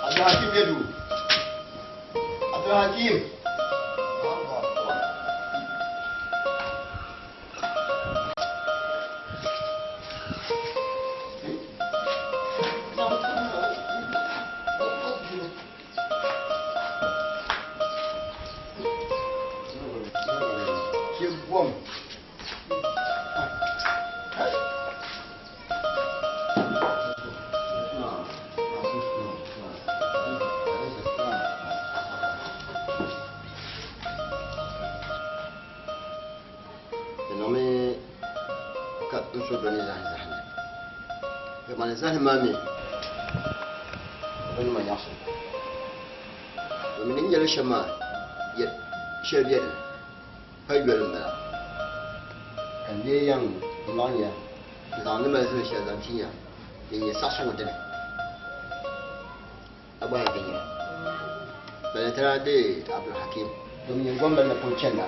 Abdulhakim bɛ duu. Abdulhakim. Di niŋmi ka n suhu doni zahim zahindi. Kamani zahim maa mi bi niŋ ma nyaɣisim. Domin ni nyɛli shɛm maa shɛli be dini pa yoli m-bala ka n lee yɛn laɣim ya n-zaŋ ni mali zilin shɛli zaŋ tin ya din nyɛ saɣisigu dini a gba yɛn viɛnyɛla. Balantana deei Abdulhakeem. Domin nyɛ gombil ni pun chani la.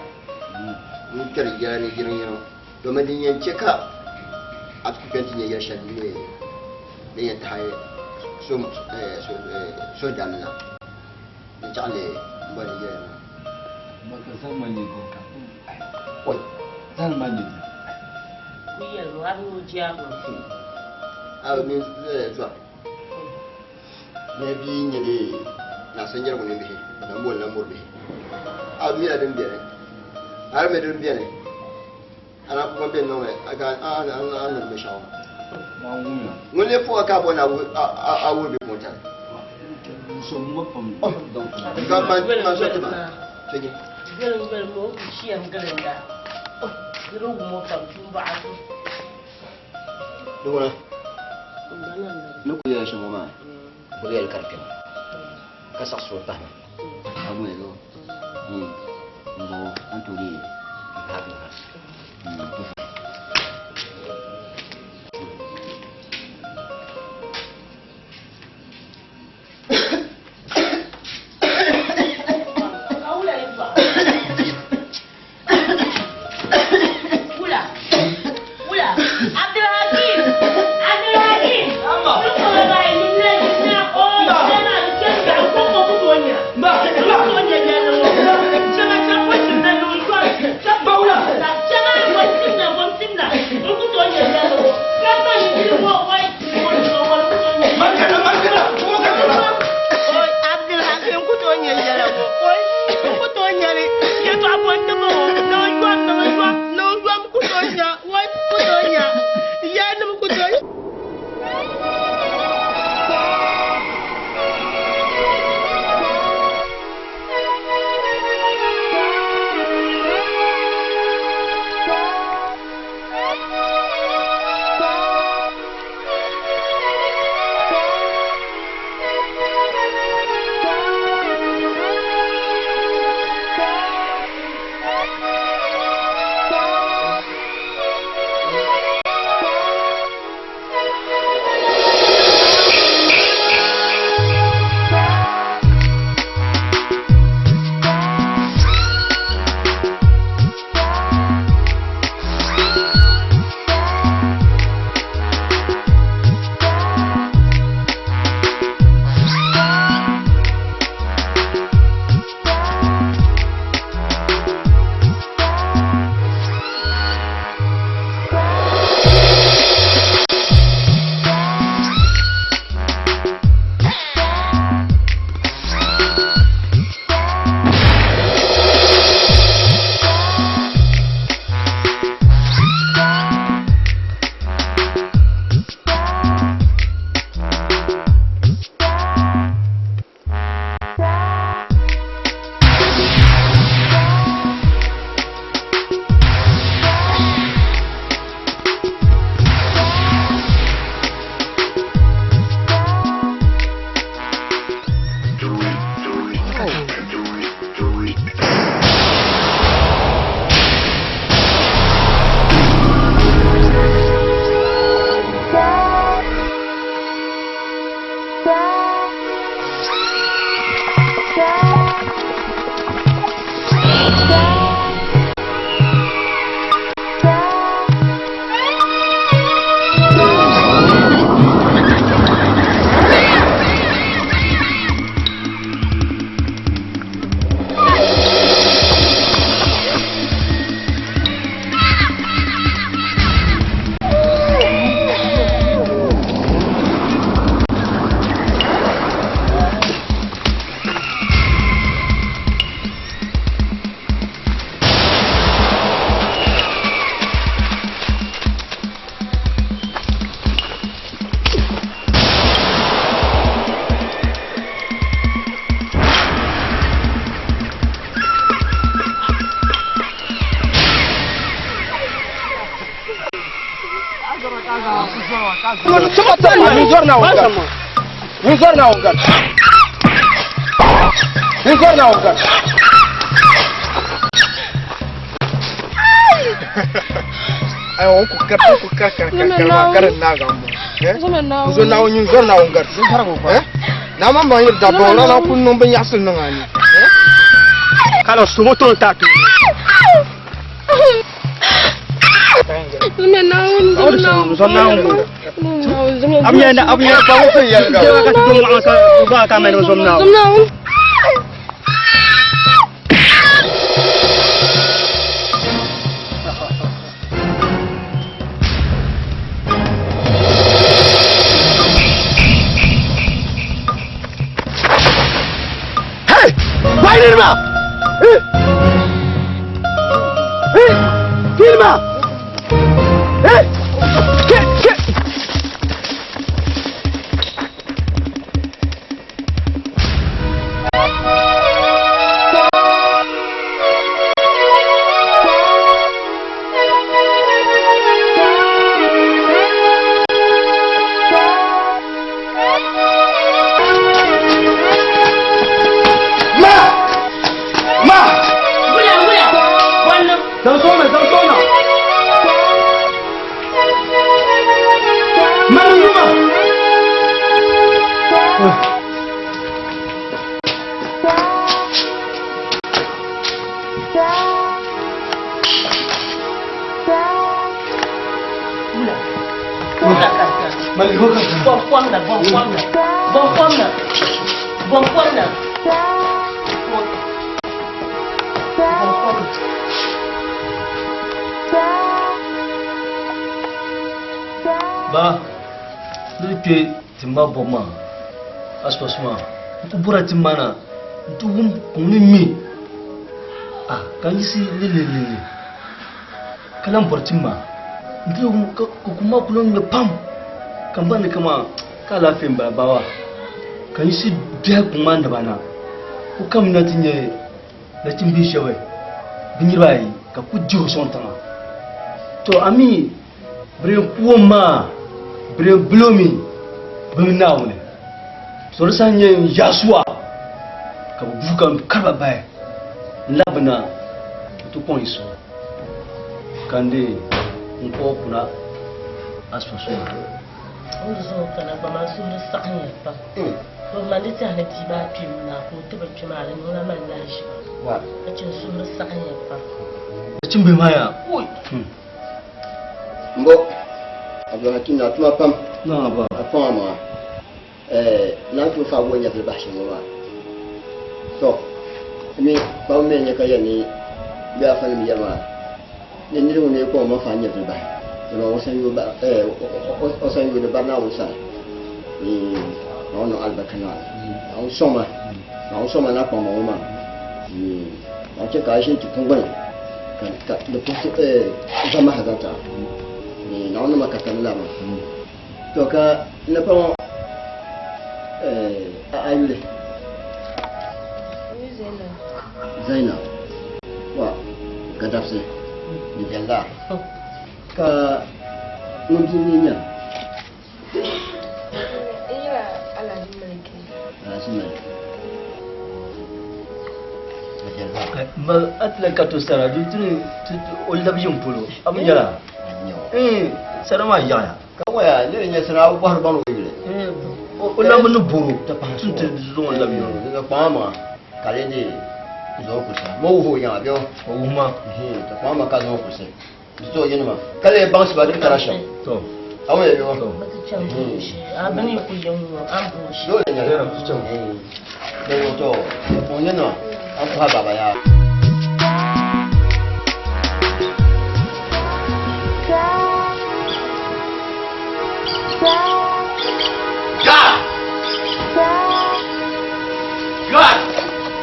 n-kpɛri yɛla ni yiriŋyiriŋ domin din yɛn chɛ ka a ti ku kpe nti nya yɛl shɛli din nyɛ din yɛn tahi suhudamni na n-chaɣili m ba ni yɛli maa. Mba ka zahim maa nyɛ dini ka Oi, zahim maa nyɛ dini? Ku yɛli o, a bi o jɛrigu. A bi mini zɔri. Ni bia nyɛ bɛ naɣisinjɛrigu ni bihi, bɛ lan booni la muri bihi. A mi a din beni, a di mi din beni, a na ku bɛ niŋmi a ka a niŋ binshɛɣu. Ŋun lee puhi a ka a bɔri ni a wuhi bipuɣintali? Ka man so ti ma, Fenye. Di ŋuna, ni ku yɛli shɛm ŋɔ maa, gbubi yɛli ka di kpɛma, ka saɣisi o pahi ma. A wumya yoo? Ni m-bɔŋɔ, a ni tooi leei m paɣa doo ha. Hey! Gbaai niriba! Hey! Hey! Niriba! Hey! Ke! Ke! Ma! Ma! Wula wula wannan. Dan sona, dan sona. Ma numa. Wula. Wula ka. Bon kom na, bon kom na. Bon kom na. Bon kom na. Bon kom na. Ba, ni kpe ti ma bɔbu maa, asipɔsi maa, n ku bɔra ti ma na, n ti wum kum ni ŋme, ah, ka n yiɣisi lililili ka lan bɔri ti ma, n ti wum ka kum maa ku lan ŋme pam, ka n baŋ ni kaman ka alaafee m-bala baawa, ka n yiɣisi biɛhi kum maa naba na, ku kamina ti nyɛ nachimbihi shɛba bɛ niriba ayi ka ku dihi o sɔŋ tiŋa. To a mi Birin kuom maa, birin bilo mi bɛ mini Naawuni. So di saha nyɛ n yaasuwa ka bɛ buhi ka n kari ba bahi n labina n ti kɔŋ yi so ka n dee n kpuɣi kuna asibiti maa. O di zuɣu kana gba maa suhuri saɣimya pam. Bɛ mali tɛha ni bia maa kpimi maa ka o ti bi kpi maa di niŋla man lahiʒiba ka chɛ n suhuri saɣimya pam. Nachimbihi maa yaa. Mbo Abdulhakim na tuma pam a kpaŋa maŋa naan tooi faai o nyɛvili bahi shɛm ŋɔ maa. To mi kpabu mi n-nyɛ ka yɛli ni bɛ afanim yɛli maa ni nir ŋun lee kpaŋ o maŋ faai nyɛvili bahi, dama o sanyoo di bari Naawuni sani. Naawuni niŋ alibarika niŋ a ni. Naawuni sɔŋ ma, Naawuni sɔŋ ma ni a kpaŋ ma ŋɔ maa. Naawuni chɛ ka a ʒini ti puŋgbuni. Ka di puhi zamaha zaŋ ti a Naawuni nima ka tani laa maa. To ka n ni paŋ a yuli Zainab wa Gadafsi di viɛlli a ka ŋun bia n-nyɛ nya? Alhaji Maliki. Ma a ti lahi ka to sara di ti o labi yiŋ polo a bi nyɛla sara maa yaɣaya. Ka waya ni di nyɛ sara a bi bɔhiri baŋ o yuli. O labi ni boro tun ti zaŋ o labi yiŋ. Di kpaŋa maa ka di di zaŋ o kulisa. Ma wuhi o yiŋa bɛ o. O wuhi ma. Di kpaŋa maa ka zaŋ o kulisi. Di to yinima ka lee baŋsi ba din kara shɛm. To. A waya yo. Bɛ ti chaŋ a bini ku yɛn ŋɔ a ni booi shɛm. Dole nyɛla. Di ŋɔ to o yinima a puha baba yaa. God! God!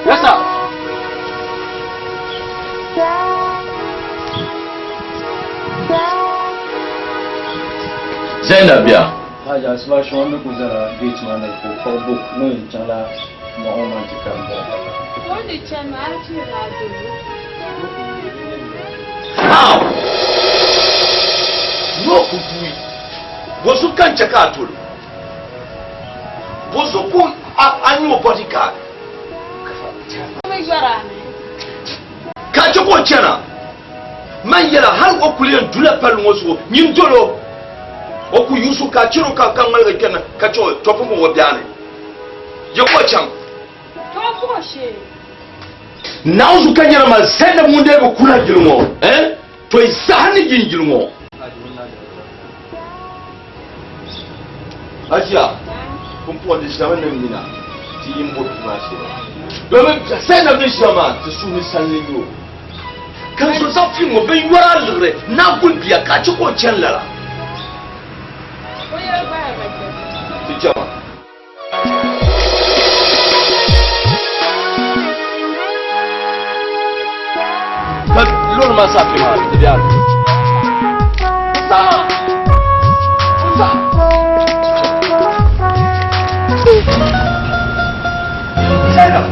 Yes sir. Zainab ya. Haji asiba shɛŋa mi ku zala gate maa ni ka o kpuɣi book ni o yɛn chaŋla mɔɣu maa ti karim bala. How? No ku dui. Bozu kan chɛ ka a tolo. Bozu ku a nyɛ o bodyguard. Ka a chɛ ka o chana. Man yɛla hal o kul yɛn dula palli ŋɔ zuɣu, nyin dol o. O ku yuus o ka a chɛr o ka ŋmaligi kpɛna ka chɛ o tɔbu ŋɔ biɛɣu ni. Ya ka o chaŋ. Naawuni ka nyɛla ma Zainab ŋun dee bi kuna yili ŋɔ, eh? To yi saha ni yin yili ŋɔ. Ajiya, pumpɔŋ di ʒiɛmi ni mina ti yi m-bo bia maa shee maa. Domin Zainab ni ʒiya maa ti suhu ni salli n-nyɛ o. Ka n zo zaŋ fim ŋɔ binyɔra a liɣiri ni a guli bia ka a chɛ ka o chani lala. Ti chama. Ka loori maa sa kpɛ maa di biɛri. Sama! Musa! Zainab!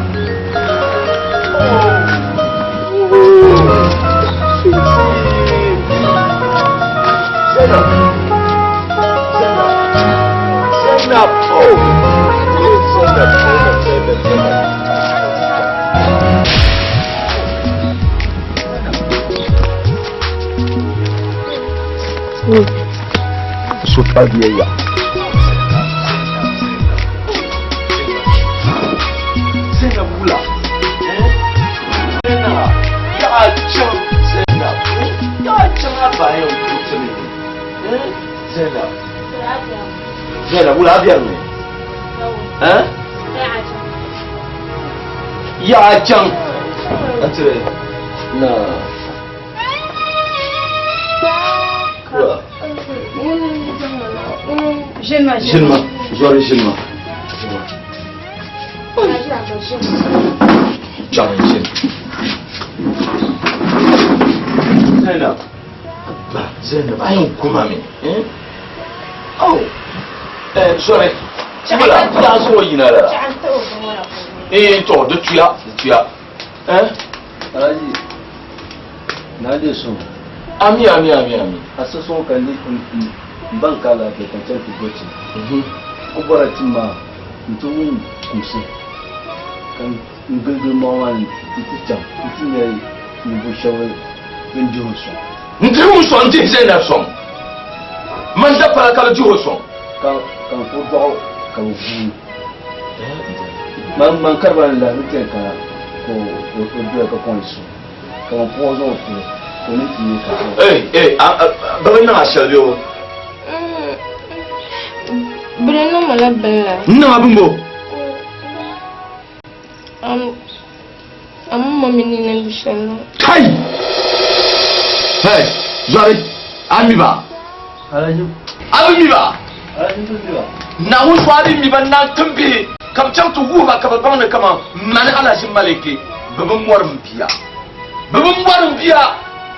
Zainab! Zainab! Zainab! Oh! Zainab! Zainab! Zainab! Zainab! So pa biyayya. Zainab wula. Zainab, ya can Zainab. Ya can a bayan kutumi. Zainab. Zainab wula abiyar ne. Eh? Ya can. Atire. Na. Ʒinima, zɔri ʒinima. Chaŋ ʒini. Zainab, ba Zainab, a yɛn kuma mi. Oh, eh, zɔri. Wula, yaa zuɣu yina lala. Eh, to, di tuya, di tuya. Eh? Alhaji, na de so. Ami, ami, ami, ami. A so so ka ni n ban ka lafiya ka chaŋ ti gochi. O bɔra ti ma n ti wum kumsi ka n giligi mɔɣu maa ni n ti chaŋ n ti nya ninvuɣ shɛba bɛn dihi o sɔŋ. N dihi o sɔŋ, n dihi Zainab sɔŋ. Man dapala ka bɛ dihi o sɔŋ. Ka n kuli dɔɣi ka bɛ vuui. Man kariba ni lahi bi tɛri ka ka o doya ka kɔŋ su ka man puɣi o zaŋ o puli ka o ni ti nyɛ ka o. Ee ee a bɛ bi niŋ a shɛli bee o? Bɛ di niŋ ma la bini la. N niŋ a bimbo? A mi ma mi ni niŋdi shɛli la. Kai! Hey, zɔri, a mi ba? Alhaji. A bi mi ba? Alhaji bi mi ba. Naawuni so a bi mi ba n-naan tim bihi ka bɛ chaŋ ti wuhi ba ka bɛ baŋ ni kaman mani Alhaji Maleke bɛ bi mɔri m bia. Bɛ bi mɔri m bia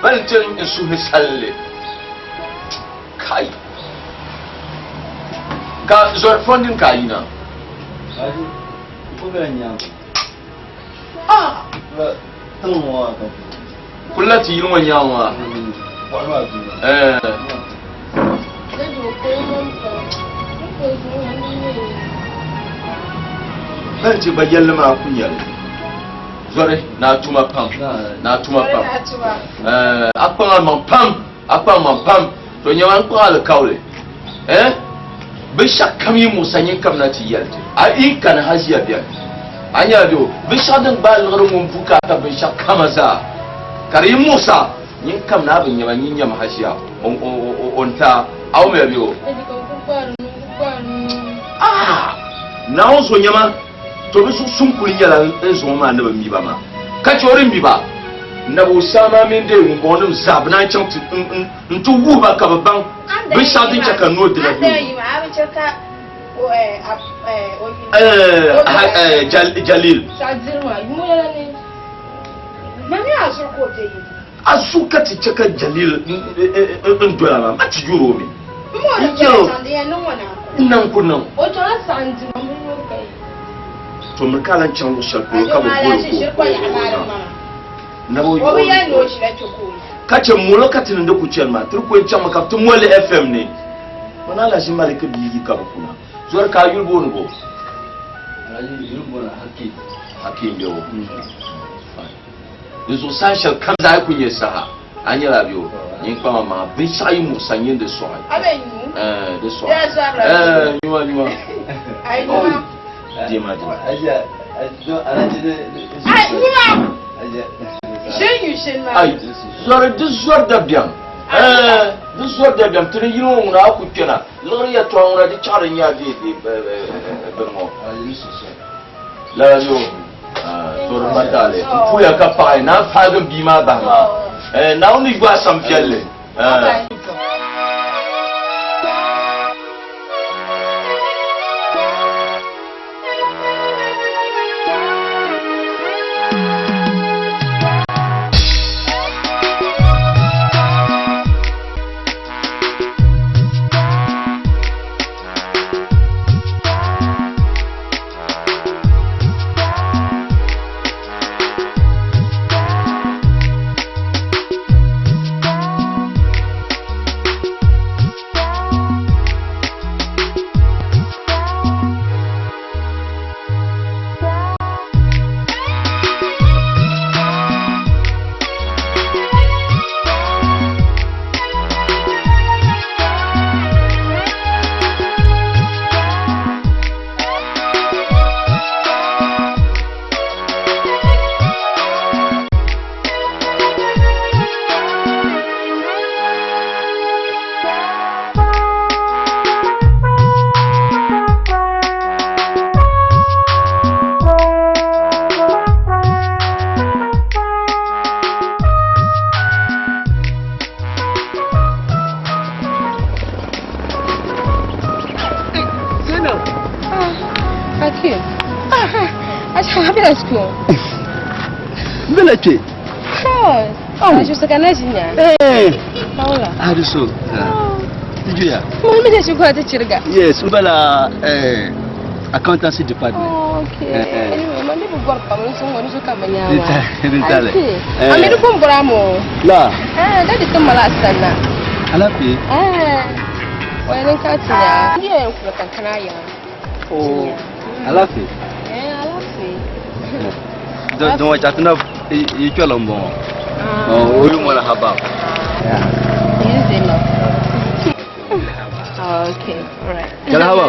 bali n-ti n suhu ni salinli. Kai! Ka zɔri fɔndin ka a yina. Alhaji, n kuli bela nyaaŋa. Ah! Tiŋ ŋɔ maa ka Kulila ti yili ŋɔ nyaaŋa maa. Bɔɣili maa duu. Eh. Bɛn ti gba yɛlli maa ku nyɛli. Zɔri, naa tuma pam. Naa tuma pam. Eh, a kpaŋ a maŋ pam. A kpaŋ maŋ pam. To nyɛma n kpaŋ alikauli. Eh? Binshɛɣu kam yi muɣisa nyin kamina ti yɛli ti. A yi kani ha ʒiya bɛni. A nyɛla bɛ o binshɛɣu din gbaai liɣiri ŋun bukaata binshɛɣu kama zaa. Ka di yi muɣisa nyin kamina a bi nyama nyin nyam ha ʒiya o ni ti a. A wumya bɛ o? Ah! Naawuni so nyama. To bɛ suhu sum kuli nyɛla n zuŋɔ maa ni bi mi ba maa. Ka chɛ o di mi ba. Nabi Usama mini dee ŋumbɔŋɔnim zaa bɛ naan chaŋ ti n-ti wuhi ba ka bɛ baŋ binshɛɣu din chɛ ka noo dina bɛ Jalil. A zuɣu ka ti chɛ ka Jalil n dola maa, ma ti yuri o mi. N-niŋ ku niŋ. To miri ka a lan chaŋ luɣ shɛli polo ka bɛ bol o ka o niŋ. Nabi o Ka chɛ molo ka ti niŋdi ku chani maa, ti di ku yɛn chaŋmi ka bɛ ti moli FM ni. Mana Alhaji Maliki bia yi ka bɛ kuna. Zɔri ka a yuli booni bo? Alhaji yuli booni Hakim. Hakim bɛ o. Fine. Di zuɣu saha shɛli kam zaa yi ku nyɛ saha, a nyɛla bɛ o nyin kpaŋa maŋa binshɛɣu yi muɣisa nyin di sɔɣi. Eh, di sɔɣi. Eh, nyuma nyuma. Dima dima. Ai. Zɔri di zɔri dabiɛm. Ɛɛ, di zɔri dabiɛm. Ti ni yino ŋɔ ŋuna a ku kpɛna. Liɣiri yɛtɔɣa ŋuna di chaɣiri n-nya deei bini ŋɔ. Lala ni o to di pa taali. N puya ka paɣi naan paagi n bia maa bahi maa. Ɛɛ, Naawuni ni yu a sam viɛlli. Ɛɛ. Akim. Ah, a bela school. N bela kpe. Oh. Ajo so kana jinya. Eh. Paula. Adi so. Ti juya. Mo mi je shukura ti chirga. Yes, n bela accountancy department. Oh, okay. Eh, eh. Anyway, man di bu bor pam so ngoni so kama nyawa. Ritale. Eh. Ami du bom bramo. La. Eh, dadi to mala sanna. Alafi. Eh. Wai ka tinya. Ni en kula kankana ya. Oh. Alafi. Eh, alafi. Don wa chatuna yi chwala mbongo. Oh, oyu mwana haba. Yeah. Easy no. Oh, okay. All right. Jala haba.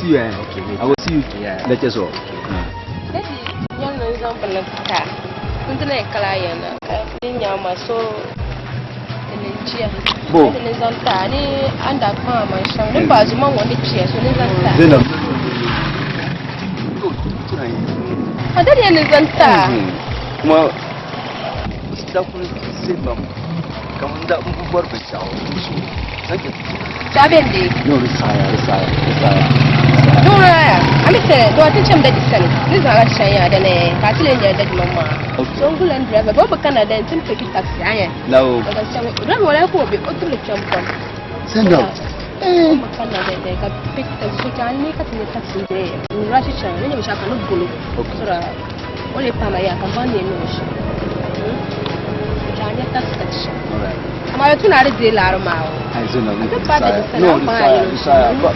See you. Eh? Okay. I will see you. Yeah. Later so. Daddy, yan nan zan bala ka. Kun tana kala yana. Ka ni nyama so ni chia. Bo. Ni zan ta ni anda kwa ma shan. Ni ba zuma woni chia so ni zan ta. Zainab. A daddy ni zan ta. Kuma da kun sai bam. Kamar da mun bar bisawo. Sake. Ta ben de. No, risaya, risaya, risaya. Dora ya. Ami se do ati chem daddy sani. Ni zan ga shan ya da ne. Ka tile nya daddy mama. Okay. So ngulan driver bo kana den tin take taxi anya. Now, Daga shan driver wala ko be o tule chem pon. send out. Eh. Kana den den ka pick taxi so ta ni ka tile taxi de. Ni rashi chan ni mi shaka no bolo. Okay. Sora o le pa ma ya ka ban ne no shi. Ta ni taxi ka ci. All right. Amma ya tuna da de lar ma o. I Zainab, Ka pa da risaya. sana No, pa risaya, ni. risaya. Ba-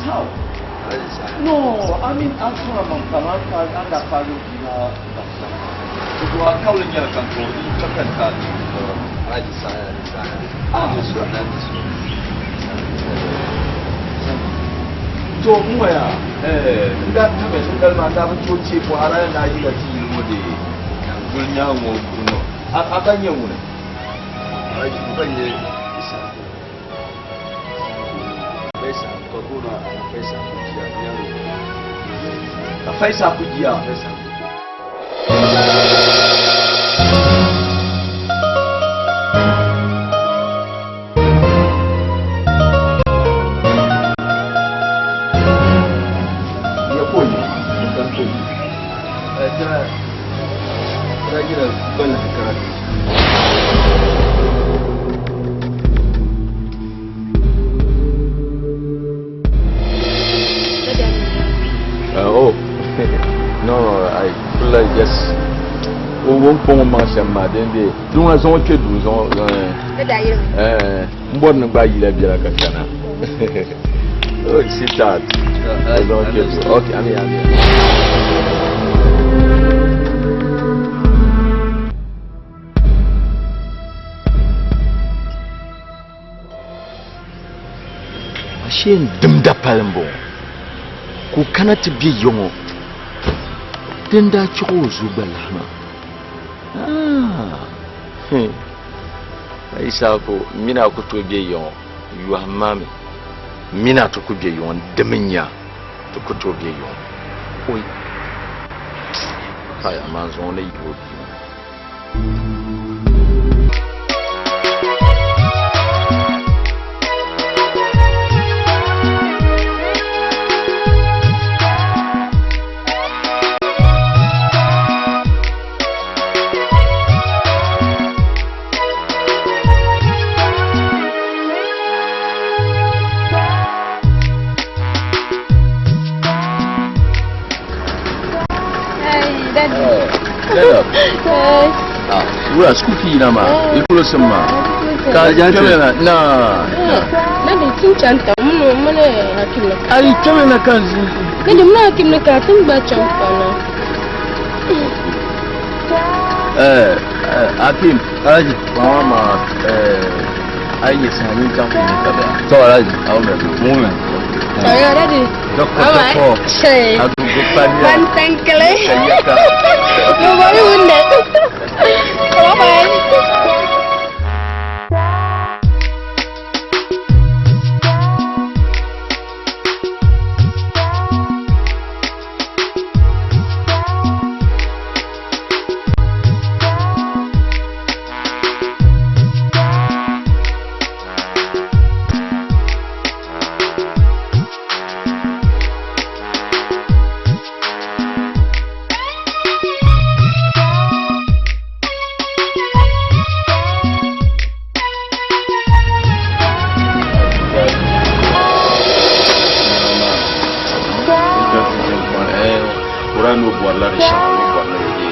How? No, I mean, I'm sorry, I'm I'm not part of the kawli nyɛla kan to ka kan ka to n ŋɔya n daa tamɛ n dali maa n daa bi tooi teei bɔhara na yila ti yili ŋɔ dee duli nyaŋ ŋɔ ŋɔ a ka nyɛ ŋuni ka faisa ku jiya ya ko ne kan to Oh, no, I feel like yes. O won kpɔŋ maŋ shɛm maa din de dun ŋa zaŋ o kpɛ duu zaŋ n bɔri ni gba yila biɛla ka kana. Oh, sweetheart. O zaŋ o kpɛ duu. Okay, ami ami. Ashee n dimda pali n bɔŋɔ ka o kana ti be ya ŋɔ din daa chɛg o zuɣu gba lahi maa. Ah, Isaaku mini a ku tooi be ya ŋɔ yɔhim maa mi mini a ti ku be ya ŋɔ n dim n nya ti ku tooi be ya ŋɔ. Oi! Kai amaa n zaŋ o ni yihi o bia ŋɔ. Hey, Daddy. Zainab. Hey. Ah, wura school fee na ma, ikulo sim ma. Ka keme na na. Daddy, tin chanta muna muna hakim na ka. Ai keme na kan Daddy, muna hakim na ka tin ba champa na. eh Hakim, Alhaji, mama ma eh ai ye sani kan ku ni ka ba. To Alhaji, Awo me. mu me. Sorry, Daddy. Dokko Bye-bye. dokko. Hey. Agogo paniya. Ban tankale. Kayaka. No worry, wunde. Bye-bye. Kuran no bɔrila di shɛŋa no bɔrila di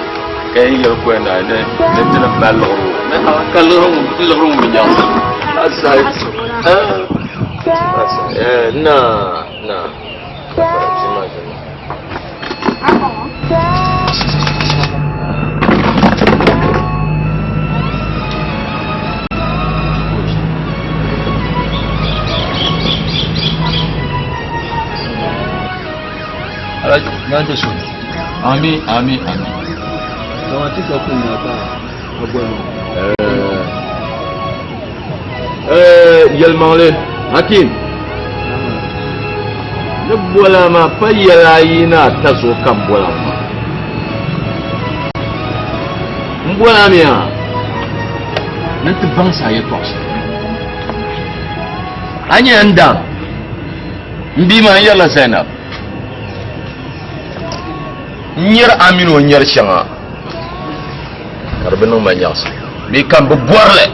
ka yi yɛli ko na ne ne ti ni ba liɣiri o ne ha ka liɣiri ŋun liɣiri ŋun bi nyaŋ asai eh na na Alhaji, na da su. Ami ami ami. Kama ti ka kun na ba agbɔnu. Eh yɛlimaŋli Hakim ni bɔla maa pa yɛla ayi ni ata zuɣu ka n bɔla maa n bɔla mi a ni ti baŋsi a yɛtɔɣa shɛli a nyɛ n daŋ n bia maa n yɛrila Zainab n nyɛri a mini o nyɛri shɛŋa ka di bi niŋ ma nyaɣisim bee ka n bi bɔrili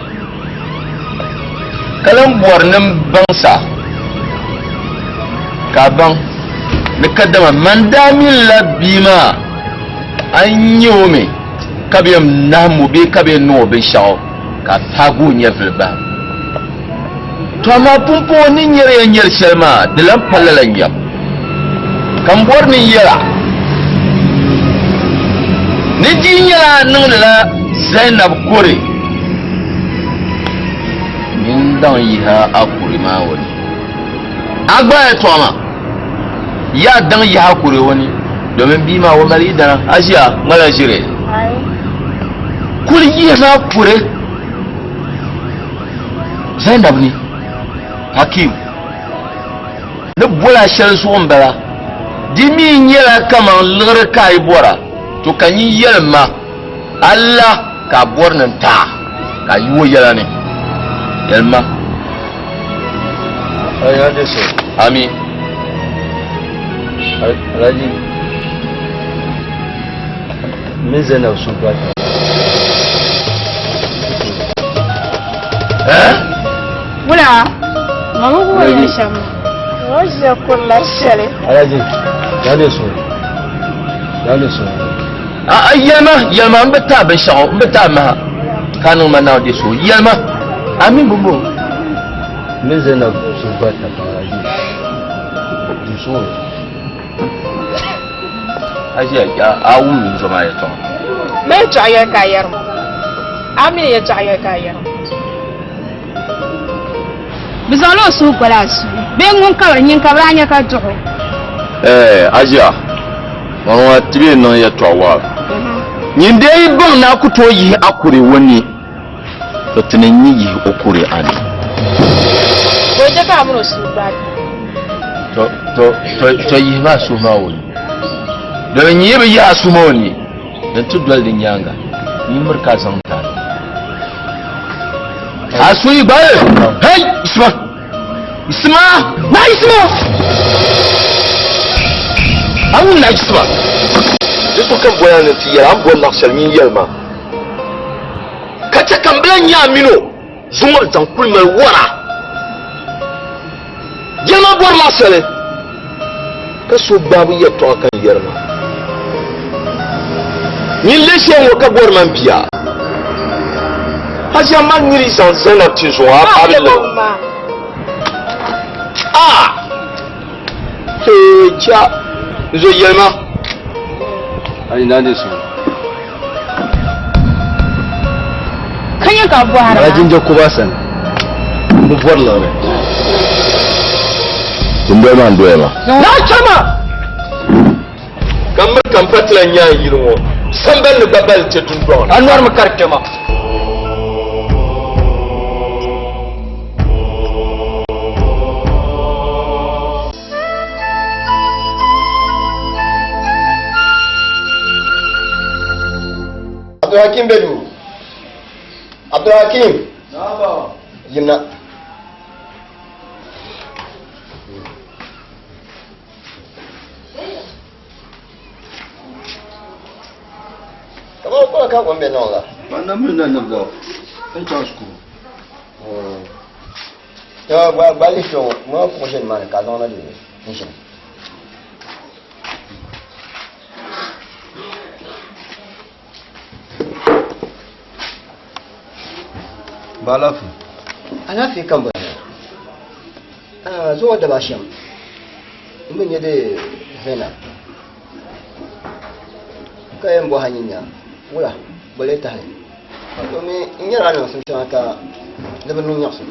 ka lan bɔri ni n baŋsa ka a baŋ. Ni kadama man daa minila bia maa a ni nya o mi ka bɛ yɛn nahim o bee ka bɛ yɛn niŋ o binshɛɣu ka a paagi o nyɛvili bahi. To amaa pumpɔŋɔ ni nyari ya nyari shɛli maa di lan pa lala nyabu. Ka m bɔri ni n yɛl a ni di yi nyɛla a niŋdila Zainab kore nyin daŋ yihi a kuri maa o ni. A gba yɛtɔɣa maa, yaa daŋ yihi a kuri o ni domin bia maa o mali yidana, a ʒiya ŋmala ʒiri. Kuli yihi a kuri Zainab ni, Hakim. Ni boli a shɛli zuɣu m-bala. Di mi nyɛla kaman liɣiri ka a yi bɔra, to ka nyin yɛlim ma, a la ka a bɔri ni n ti a, ka a yi o yɛla ni. Yɛlim ma. Ami. Alhaji, min Zainab sun gba. Eh? Wula, mama ko ya sham. O ʒiya kurila shɛli. Alhaji, ya ne so. Ya ne so. A a yɛlima, yɛlima n bi taai binshɛɣu, n bi taai maha ka niŋ ma naawuni deei so. Yɛlima, amin bumbo. Min Zainab sun gba ta Alhaji. Di so. A ʒiya a wum n zoma yɛtɔɣa. Ma yɛtɔɣa yɛli ka a yɛri ma. A mi yɛtɔɣa yɛli ka a yɛri ma. Bɛ zaŋla o suhu goli a suhu bee ŋun kabiri nyin kabiri a nya ka duɣi o. Ɛɛ, a ʒiya, ŋɔ ti bee niŋ yɛtɔɣa waɣila. Nyin dee yi baŋ ni a ku tooi yihi a kuri o ni, to ti ni nyi yihi o kuri a ni. Bɔ n-chɛ ka a mini o suhu gbaai To, to, to, to yihi ma a suhu maa o ni. Domin nyin yi bi yihi a suhu maa o ni, din ti doli di nyaaŋa, nyin miri ka a zaŋ ti a ni. A suhu yi gbaai, hey, Isma! Isma! Na Isma! A wum na Isma! Di so ka m boli a ni nti yɛli a ni boli naɣ shɛli nyin yɛli ma. Ka chɛ ka m bi lan nya a min o zuŋɔ zaŋ kuli mali wara. Yɛlima bɔrila shɛli, ka so gbaabu yɛtɔɣa ka n yɛri maa. Nyin lee shee ŋɔ ka bɔri man bia. A ʒiya mali niri zaŋ Zainab ti zuŋɔ a bi liri. Ah! Hee cha! N zo yɛlima. Ayi na ne so. Ka nyɛ ka bɔhiri ma. Alhaji n-je kuba sani. M bi bɔri liɣiri. Dindoli maa n-doya maa. Naa chama! Ka m miri ka m pa ti lan nya n yili ŋɔ sambani ni gba bali kpe dundɔŋ ni. A nɔrimi kari kpɛma. Abdulhakim bɛ duu. Abdulhakim. Yimna. Kamar kɔla ka kom bɛ niŋ la. Ban na mi na niŋda n chaŋ shikuru. Yawa gba gba lihi kpɛ ŋɔ ŋɔ kuɣu ʒe nimaani ka a zaŋ na di n ʒini. Ba alaafee. Alaafee ka n bɔri maa. Zuŋɔ daba shɛm n bi nya di Zainab ka yɛn bɔhi a nyinya wula bɔ lee tahili domi n nyɛla a niŋsim shɛŋa ka di bi niŋ nyaɣisim.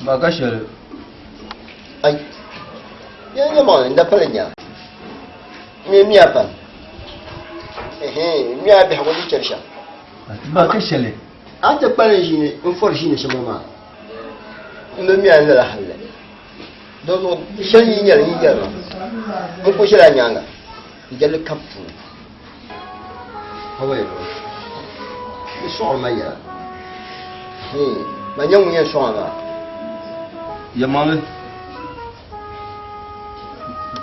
Ba ka shɛli. Ai yɛn nyɛ maŋli n da pali nya mi miya pam miya biɛhigu di chɛri shɛm. Ba ka shɛli. A ti kpalim ʒiini n fɔri ʒiini shɛm ŋɔ maa n bi miya n lala halli. Dinzuɣu shɛli yi nyɛli yi yɛli ma n ku ʒila nyaaŋa n jɛlli kam puuni. Di sɔɣiri ma yɛla. Man nyɛ ŋun yɛn sɔŋ a maa. Yɛlimaŋli,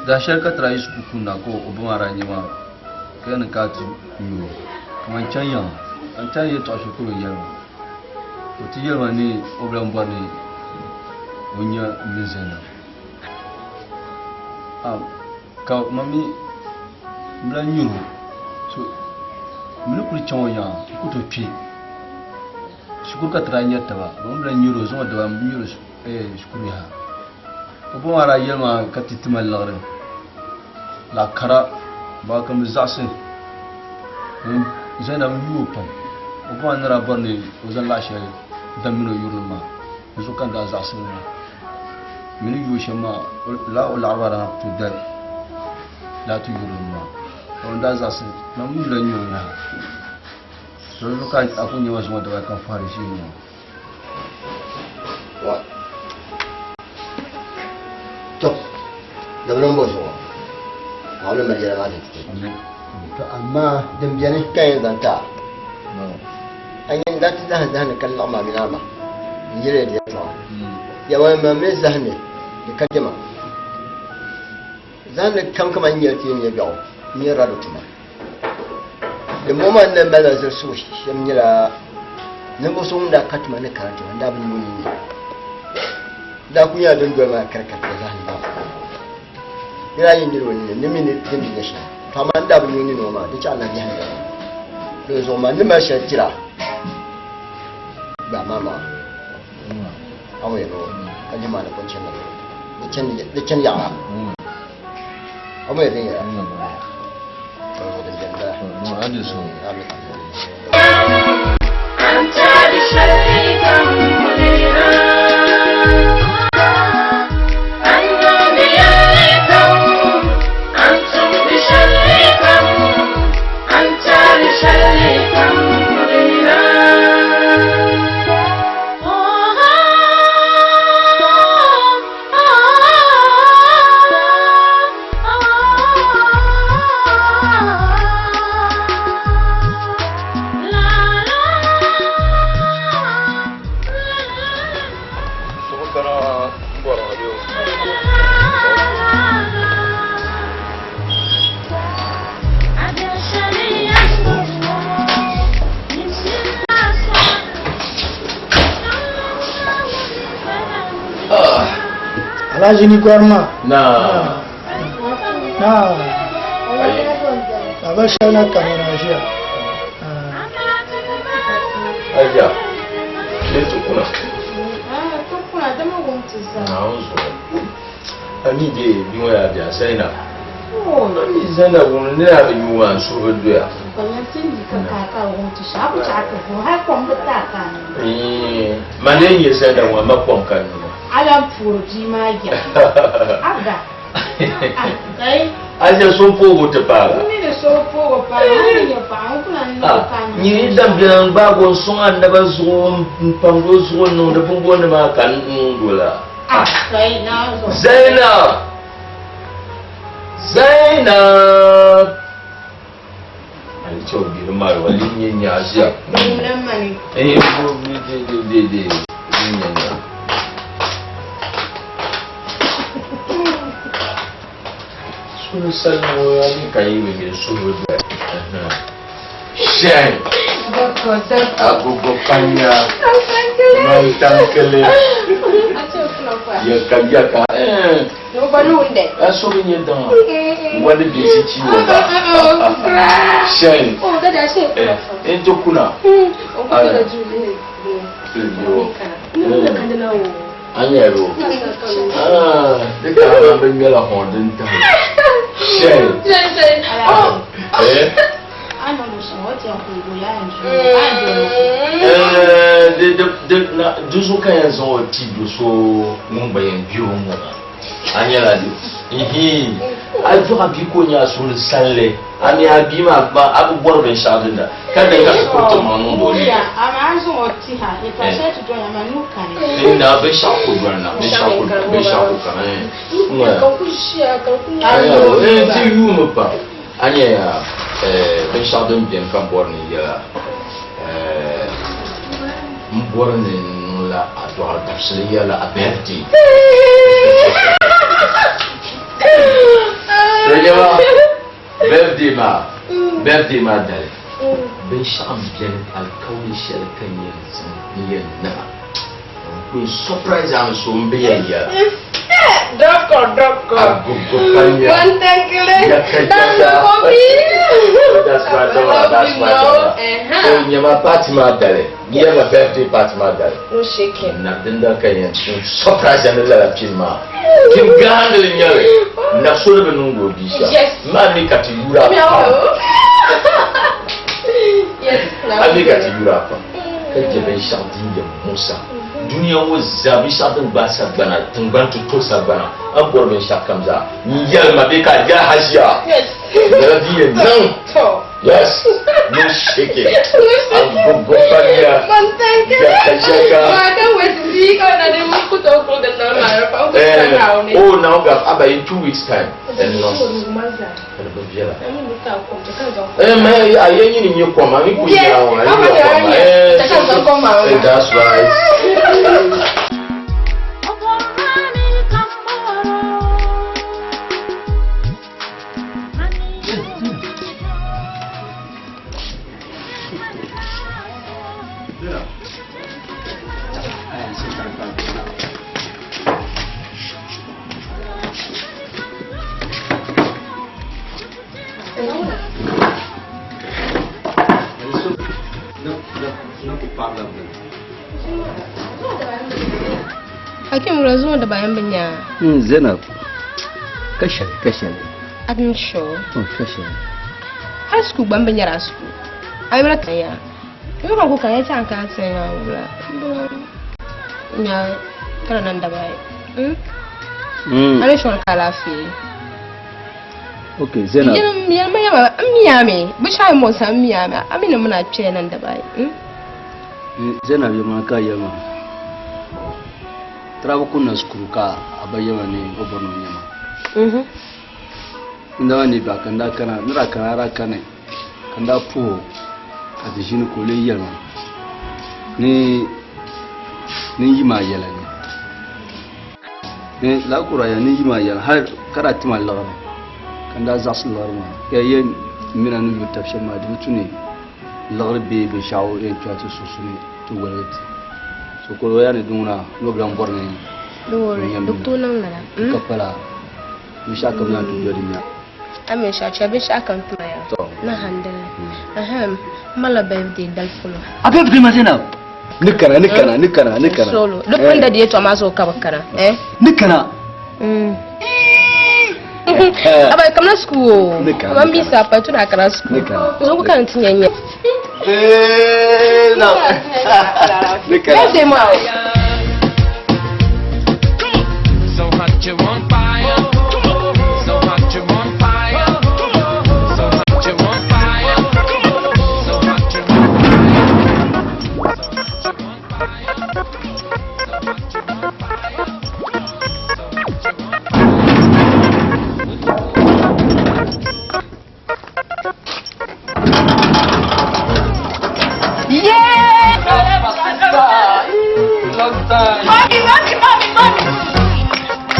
daa shɛli ka tira yi shikuru kunna ka o ba maa daa nya ma ka yɛli ni ka a ti nyu o ka man chaŋ yiŋa ka n chaŋ yɛtɔɣa shikuru n-yɛli ba ka o ti yɛli ma ni o bi lan bɔri ni o nya m mini Zainab. Ka ma mi n bi lahi nyuri o. So m ni kuli chaŋ o yiŋa n ku tooi kpe shikuru ka ti daa nyari taba. Ma mi bi lahi nyuri o zuŋɔ daba m bi nyuri o shikuru yaha. O ba maa daa yɛli ma ka ti ti ma liɣiri laɣ kara ba ka m bi zaɣisi n Zainab n yu o pam. O ba maa ni daa bɔri ni o zaŋ laɣ shɛli dam mini o yurilim maa di zuɣu ka n daa zaɣisi li maa. M ni yu o shɛm maa lala o laɣiri maa daa ku tooi dali lala ti yurilim maa. Ka n daa zaɣisi man mi lahi nyuri o yaha. Di zuɣu ka a ku nya ma zuŋɔ daba ka n fɔhiri ʒii ŋɔ. To, dabili m-bɔ zuɣu Naawuni mali yɛla maa ni ti ti. To amaa din beni ka yɛn zaŋ ti a, a nyɛ n-daa ti zahim zahim ni ka laɣim a mini a ma n-yɛli ya di yɛtɔɣa. Yawɛ ma mi zahim ni di ka jɛma. Zahim ni kam kaman n-nyɛli ti yɛn nya biɛɣu n-nyɛ rado tuma. Dimbɔŋɔ maa ni mali ba zilisigu shɛm nyɛla ninvuɣ so ŋun daa ka tuma ni karanti maa n-daa bi nya o nini. Daa kul nyɛla din doli maa karikari ka zahim maa. Di daa yi niri o nini ni mi ni din bi nya shɛli. To amaa n daa bi nya o nini ŋɔ maa, di chaɣ lahi biɛhi ni Din zuɣu maa n ni mali shɛli tira gba maa maa. A ŋɔ yɛli o ka lihi maa ni pun chani di chani yaɣa. A ŋɔ yɛli din yɛla. Din zuɣu din biɛni bala. Alhaji ni gɔrima. Na. Na. Baba shɛli na kamina ʒiya. Aja, ne tukuna. Naawuni zuɣu. A mi de bi ŋɔ yaa bia Zainab. Oh, na mi Zainab ŋun ne yaa bi yuui maa n suhu bi doya. Ma lee nyɛ Zainab ŋɔ ma kom ka nyu. Aja so poobu ti paagi. Nyini dabiɛla n gbaagi o n sɔŋ a naba zuɣu n pamdi o zuɣu n niŋdi binbooni maa ka n niŋdi o la. Zainab! Zainab! Ali chɛ o biri maa wa li nyɛ nyaʒia. Eh, de de de de nyɛ nya. Sunu sali ŋɔ a ni ka yi bi nyɛ suhu doya. Shɛn. Agogo kanya. Mantankele. Yaka yaka. Eh. A so bi nyɛ daŋa. Wani bi si chi wa ba. Shɛn. Eh, n to kuna. A nyɛla o. Ah, di ka a bi ŋmɛla hɔn din tahi. Shɛn. Eh. Di zuɣu ka yɛn zaŋ o ti do so ŋun gba yɛn gbi o ŋɔ maa. A nyɛla di ihi a dɔɣi bia ka o nyɛ a suhuri salli a mi a bia maa gba a bi bɔri binshɛɣu din da ka din ka ti kuri ti maŋ niŋdi o liiga. Na binshɛɣu ku doli na binshɛɣu ku binshɛɣu ku kana ti yuumi pam a nyɛ ya binshɛɣu din beni ka bɔri ni yɛla m bɔri ni n niŋ la a dɔɣiri dabisili yɛla a birthday. Rejama birthday maa birthday maa dali binshɛɣu m-beni alikauli shɛli ka n yɛn zaŋ n yɛn niŋ a n ku surprise a so m bi yɛn yɛla. D'accord, d'accord. Agogo fanya. Mantankele. Yaka, Dans yaka. le compris. That's my daughter, that's my daughter. Uh-huh. So nyama party ma dali. Nyama birthday party ma dali. No shaking. Na dinda ka yɛn surprise ni lala pin maa. Pin gahandili n-nyɛli. Na so di bi niŋdi o bia shɛm. Yes. Maa mi ka ti yura pam. Yes. A mi ka ti yura pam. Ka chɛ binshɛɣu din yɛn muɣisa dunia ŋɔ zaa binshɛɣu din gbaai sagbana tiŋgbani ti to sagbana a ni bɔri binshɛɣu kam zaa n yɛli ma bee ka a yɛli haʒia Yes. nyɛla din yɛn niŋ. To. Yes. No shaking. Agogo fanya. Yaka yaka. I can't wait to see you. Eh, oh, now got about in 2 weeks time. And no. Eh, man, I ain't in your coma. I'm in Yes, I'm in your coma. Eh, that's right. Hakim wula zuŋɔ di bayan bi nya. Zainab, ka shɛli ka shɛli. I'm sure. Oh, ka shɛli. High school gba n bi nyɛra school. A yɛra kan ya. Yɛ ka ko kan ya ti kan sɛn ya wula. Nya kana nan da bai. Ani shɔri ka lafiya. Okay, Zainab. Yɛlima yɛma n miya mi bi shɛli mo sa n miya mi a mi ni muna kpɛ nan da bai. Zainab yɛlima ka yɛlima. Tarabu kunna sukuru ka a ba yɛlima ni o bɔri ni o nyɛma. N daa ni ba ka n daa kana ni daa kana daa kani ka n daa puhi o ka ti ʒini ka o lee yɛlima ni ni yi maa yɛla ni ni laa kura ya ni yi maa yɛla hali ka daa tima liɣiri ka n daa zaɣisi liɣiri maa ka yɛ mina ni yuri tabi shɛm maa di bi tu ni liɣiri bee binshaɣu yɛn kpɛhi ti sunsuuni ti woligi ti so ka o yaa ni diŋuna ni o bi lan bɔri ni Don't worry, doctor niŋ lala. ka pala binshaɣu kam naan ti do di nya. A mi shɛli chɛ binshaɣu kam tima ya. To. Na handili. Ahem, mala birthday dali polo. A birthday ma Zainab. Ni kana ni kana ni kana ni kana. Solo. Duk pun da di yɛtɔɣa maa zuɣu ka bi kana. Eh? Ni kana. Aba kamna school o. Ni kana, Aba ni mi kana. sa pa tuna kana school. Ni kana. Zo ku kan tinya nya. Zainab. Ni kana. Birthday ma. So hot you're on fire. So hot you're on fire. So hot you're on fire. So hot you're on fire. So hot you're on fire. So hot you're on fire. So hot you're on fire. Long time. Mommy, mommy, mommy, mommy.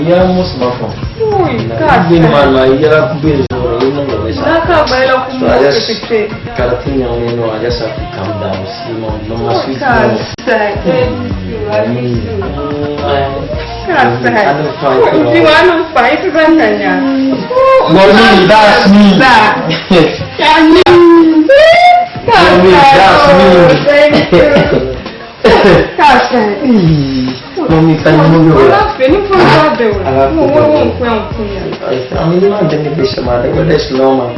Ya musu mafo. Bin ma ma yala bin zo yi nan gaba sa. So I just gotta think on I just have to calm down. See mo no ma sweet no. I don't fight. Mommy, that's me. Mommy, that's me. Mommy, can you move your I mean, man, then the bishop, man, the weather is normal.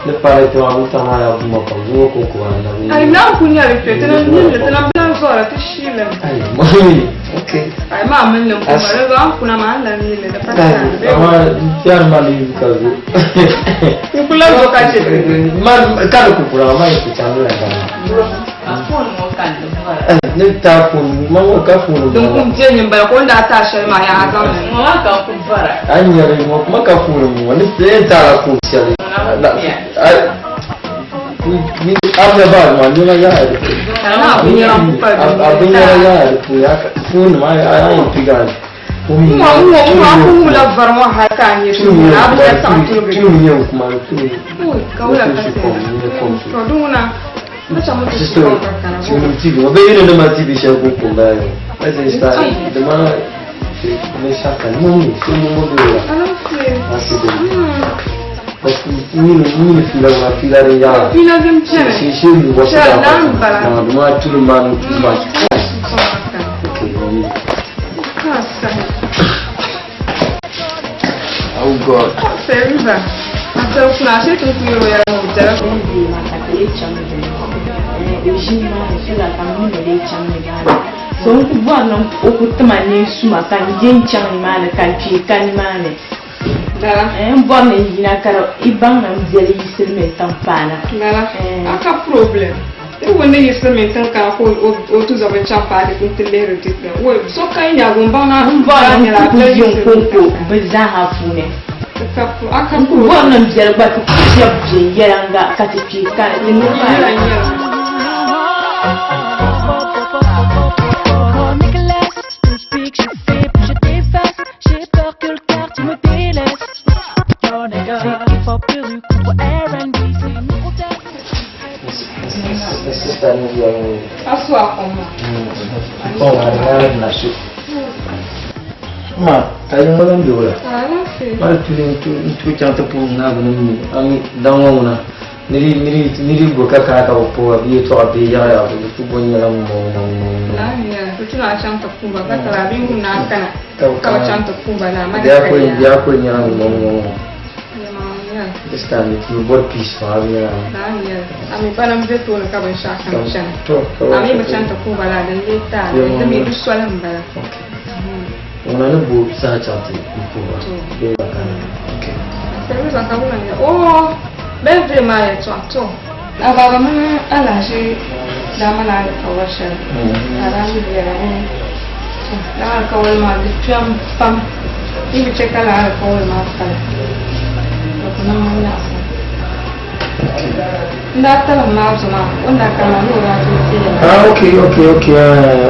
Ni paai kpɛ maa wuntaŋ maa daa buma pam zuŋɔ ko ko maa na bi. Ai na ku nyɛli kpɛ ti na nyinli ti na bilan zɔra ti shiilimi. Ai mami okay. Ai maa min ni kuma di zuɣu an kuna maa an lan nyinli di pa Ai saa. amma fiyan ma ni ka zo. N ku lan zo ka chɛ ti. Ma ka di ku kura ma yi ku chaŋ la ka. A phone ŋɔ ka n di bɔra. Ai ni ta phone ma ŋɔ ka phone Din kum je nyin bala ka o ni daa taai shɛli maa yaa a zaŋ li. Ŋɔ maa ka n ku bɔra. A nyɛri ŋɔ kuma ka phone ŋɔ ni ti taala phone shɛli. Ai ni a bɛ ba ma nɛma yaha di puuni. Na binyɛra n ku pali din A binyɛra yaha di puuni a phone maa a yɛn piga N ŋɔ n ŋɔ n ŋɔ a ku wumla vari ŋɔ hali ka a nyɛ tuuli a bi shɛli saɣi tuligi. Tuuli nyɛ n kuma tuuli. Ui ka wula ka Kom nyɛ kom To di ŋuna n chaŋ mi ti Sister, su ka kana bo. tuuli TV ŋɔ bee yino ni ma TV shɛli ku ku bala yo. Let's start. The man me shaka no mi so mo mo do la. Alaafee. Asi de. Parce que ni ni fila wa fila de ya. Fila din beni. Si si mi wa Shɛli lan bala. Na ma tuuli ma no too much. Okay, mommy. Ka sahi. Oh God. Feriza. A sali kuna ashe ti ku yɛrɛ yɛrɛ ŋɔ jɛla. Birthday maa ka ti lee chaŋ ni o ʒi nimaani so that ka m mini o lee chaŋ nimaani. So n ku bɔri ni o ku ti ma neen suma ka n je n-chaŋ nimaani ka n kpee ka nimaani. Lala. N bɔri ni n yina ka di i baŋ ni m biɛli yi silimiin tiŋ paana. Lala. A ka problem. Ti wum ni yi silimiin tiŋ kana ka o tuzɔbi n-chaŋ paati nti lihiri dikpuni. Woi, so ka yi nyaagi o n-baŋ ni a M bɔri ni nyɛla n ku a biɛli yi yi n silimiin kɔŋko tiŋ. bɛ zaaha puuni. Ti ka a ka N ku bɔri ni m biɛli gba ti ku piɛbi viɛnyɛliŋga ka ti kpee kani ti niriba Nyɛla ayi. nyɛla. Sister ni ya ni. A su a kom maa. Oh, I na su. Ma, ka yi ŋɔ lan be wula? Alaafee. Ma tuli n tu chaŋ ti puhi na bini mi ami daŋ ŋɔ ŋuna niri niri niri go ka kana ka bi puhi bi yɛltɔɣa bee yaɣa yaɣa bi ku bo nyɛla ŋɔ ŋɔ ŋɔ ŋɔ. Lafiya. Ti tuna a chaŋ ti puhi ba ka tara a bee ŋun na kana Ka bi ka bi kana. chaŋ ti puhi ba la ma Biya ka ko yaa. biya ko nyɛla ŋɔ ŋɔ ŋɔ. Yɛlimaŋli. This time it will body peace ma bi nyɛla. Lafiya. A mi bana m-be tooni ka binshɛɣu kam chana. To ka A mi bi chaŋ ti puhi ba la din lee taali di mi di soli m-bala. Okay. Ŋuna ni bo saha chaŋ ti n puhi ba bee ba kana. Okay. Feriza ka wula nyɛ oh birthday maa yɛltɔɣa to a baba mini alahachi daa mali alikawali shɛli ka a daa mi yɛra to lala alikawali maa di kpɛm pam yi bi chɛ ka lala alikawali maa pali di ku niŋ ma nyaɣisim n daa talim maa zo maa o ni daa kana maa ni o daa tooi teei Ah, okay, okay, okay.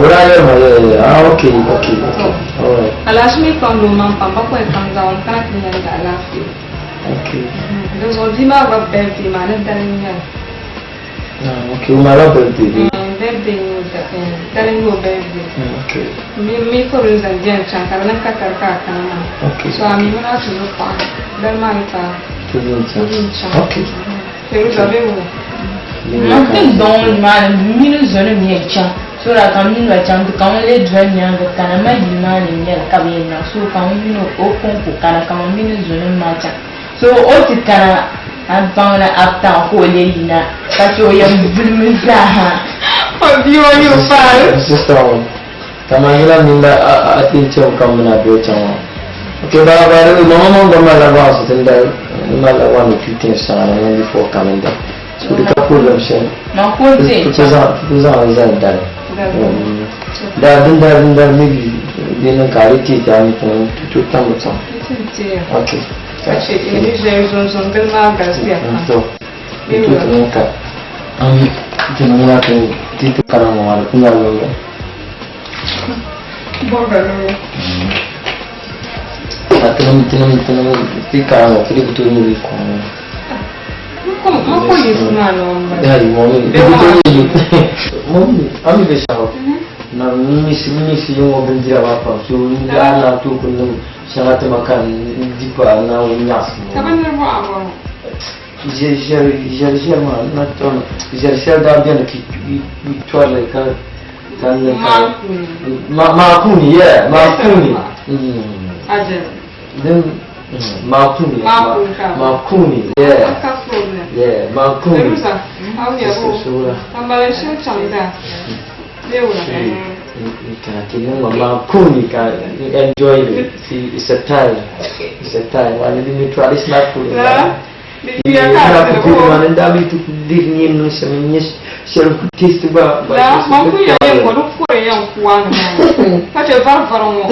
O daa yɛli ma, yeah, yeah. Ah, okay, okay, okay. All right. Alahachi mi kpaŋdi o maŋ pam bakɔi kam zaawuni kana ti nyɛli di alaafee. Okay. Di zuɣu bia maa gba birthday maa ni dali n-nyɛli. Ah, okay. O malila birthday bee? Birthday n-nyɛ o dali n-nyɛ o birthday. Okay. Mi mi kɔbili zaŋ diɛm chaŋ ka di niŋ katari ka a kana maa. Okay. So a mi mini a ti zo paɣa dali maa ni ka Ti zo n-chaŋ. ti zo n-chaŋ. Okay. Feruza bee wula? Man ti zaŋ o nimaani mini zoni mi yɛn chaŋ so that ka mini ba chaŋ ti ka ŋun lee doli nyaaŋa kana ma yili maa ni n-nyɛli ka bɛ yɛn niŋ so ka ŋun mini o kɔŋko kana ka man mini zonim maa chaŋ so o ti kana a baŋ ni after ka o lee yina ka che o yɛn vulimi zaaha. O bia o nyɛ o paai. Sister ŋɔ kaman yila mini la a ti chaŋ ka mini a bɛ chaŋ maa. Okay, ba ba mama man gba malila baɣasi din daa malila one or two things shɛŋa na niŋ before coming down. So di ka problem shɛli. Man ka o ti Ti zaŋ ti zaŋ li zali dali. Da din daa din daa maybe di niŋ ka a di teei ti a ni tiŋ ti tooi tam bi chaŋ. Ti teeya. Okay. Ka chɛ ni ʒiɛya zonzon gili maa galisiya pam. To di tooi ti niŋ ka ami ti niŋ ŋuna ti ti ti kana ŋɔ maa di ku nyɛla yomyom. Bɔbiga ni o. Ka tinim tinim tinim ti kana ŋɔ ti di ku tooi nyuri kom ŋɔ. Ma ko yiɣisi maa ni o m-bala. Yayi mɔmi di ku tooi nyɛ mɔmi ami bɛ shɛŋa na misi misi ŋɔ bindira maa pam so n daa na tooi ku niŋ shɛŋa ti ma ka n di pa Naawuni nyaɣisim Ka bɛ niriba aɣa ŋɔ. Ʒɛri ʒɛri maa na tɔm ʒɛri shɛli daa bɛni ka yi tɔrili ka ka niŋ ka Maakuni. Maakuni yeah maakuni. Ajɛli. Din Makuni. Makuni. Makuni. Yeah. Yeah, Makuni. Feruza, how you go? Tambala shil changda. Makuni ka enjoy it. See, it's a time. It's a time. Wani ni traditional food. Yeah. Ya ku man da mi tu dir ni no se mi ni shel ku taste ba. La, ma ku ya yen ko ku ya ku wa na. Ka che var var mo.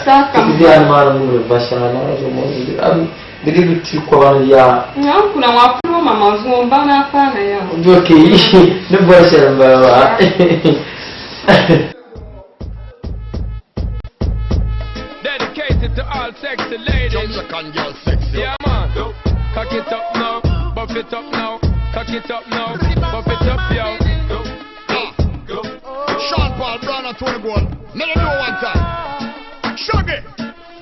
Sa kam. Bi an ma mu ba sha na zo mo. Am de de ti ko wa ya. Na ku na wa pu ma ma zo ba na fa na ya. Okay. Ni bo shel ba ba. Dedicated to all sexy ladies. Jamaican girl sexy. Yeah, man. Cock it up now, buff it up now, cock it up now, buff it up, yo. Go, go, go. Sean Paul, Brown and Tony Gold. Let them know one time. Shaggy.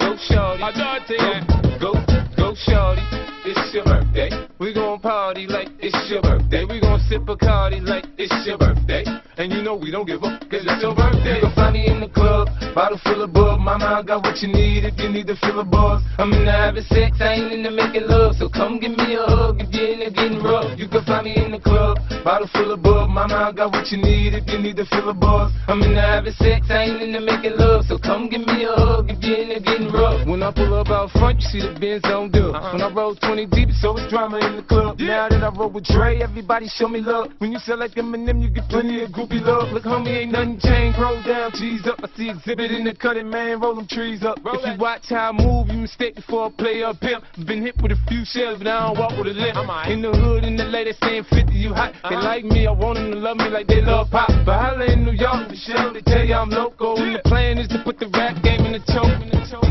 Go shorty, I dirty, yeah. Go, go shorty, it's your birthday. We gon' party like it's your birthday. We gon' sip Bacardi like it's your birthday. And you know we don't give up, cause it's your birthday. You can find me in the club, bottle full of bub. Mama, I got what you need if you need to fill a buzz. I'm in the having sex, I ain't into making love. So come give me a hug if you're into getting rough. You can find me in the club, bottle full of bub. Mama, I got what you need if you need to fill a buzz. I'm in the having sex, I ain't into making love. So come give me a hug if you're into getting rough. When I pull up out front, you see the Benz on dub. When I roll 20 deep, so it's drama in the club. Now that I roll with Dre, everybody show me love. When you sell like Eminem, you get plenty of groupie love. Look, homie, ain't nothing changed. Roll down, G's up. I see exhibit in the cutting, man. Roll them trees up. Roll if you watch how I move, you mistake before I play up pimp. Been hit with a few shells, but I don't walk with a limp. In the hood, in the lady saying 50, you hot. They like me, I want them to love me like they love pop. But holla in New York, Michelle, they tell you I'm loco. And the plan is to put the rap game in the choke. In the choke.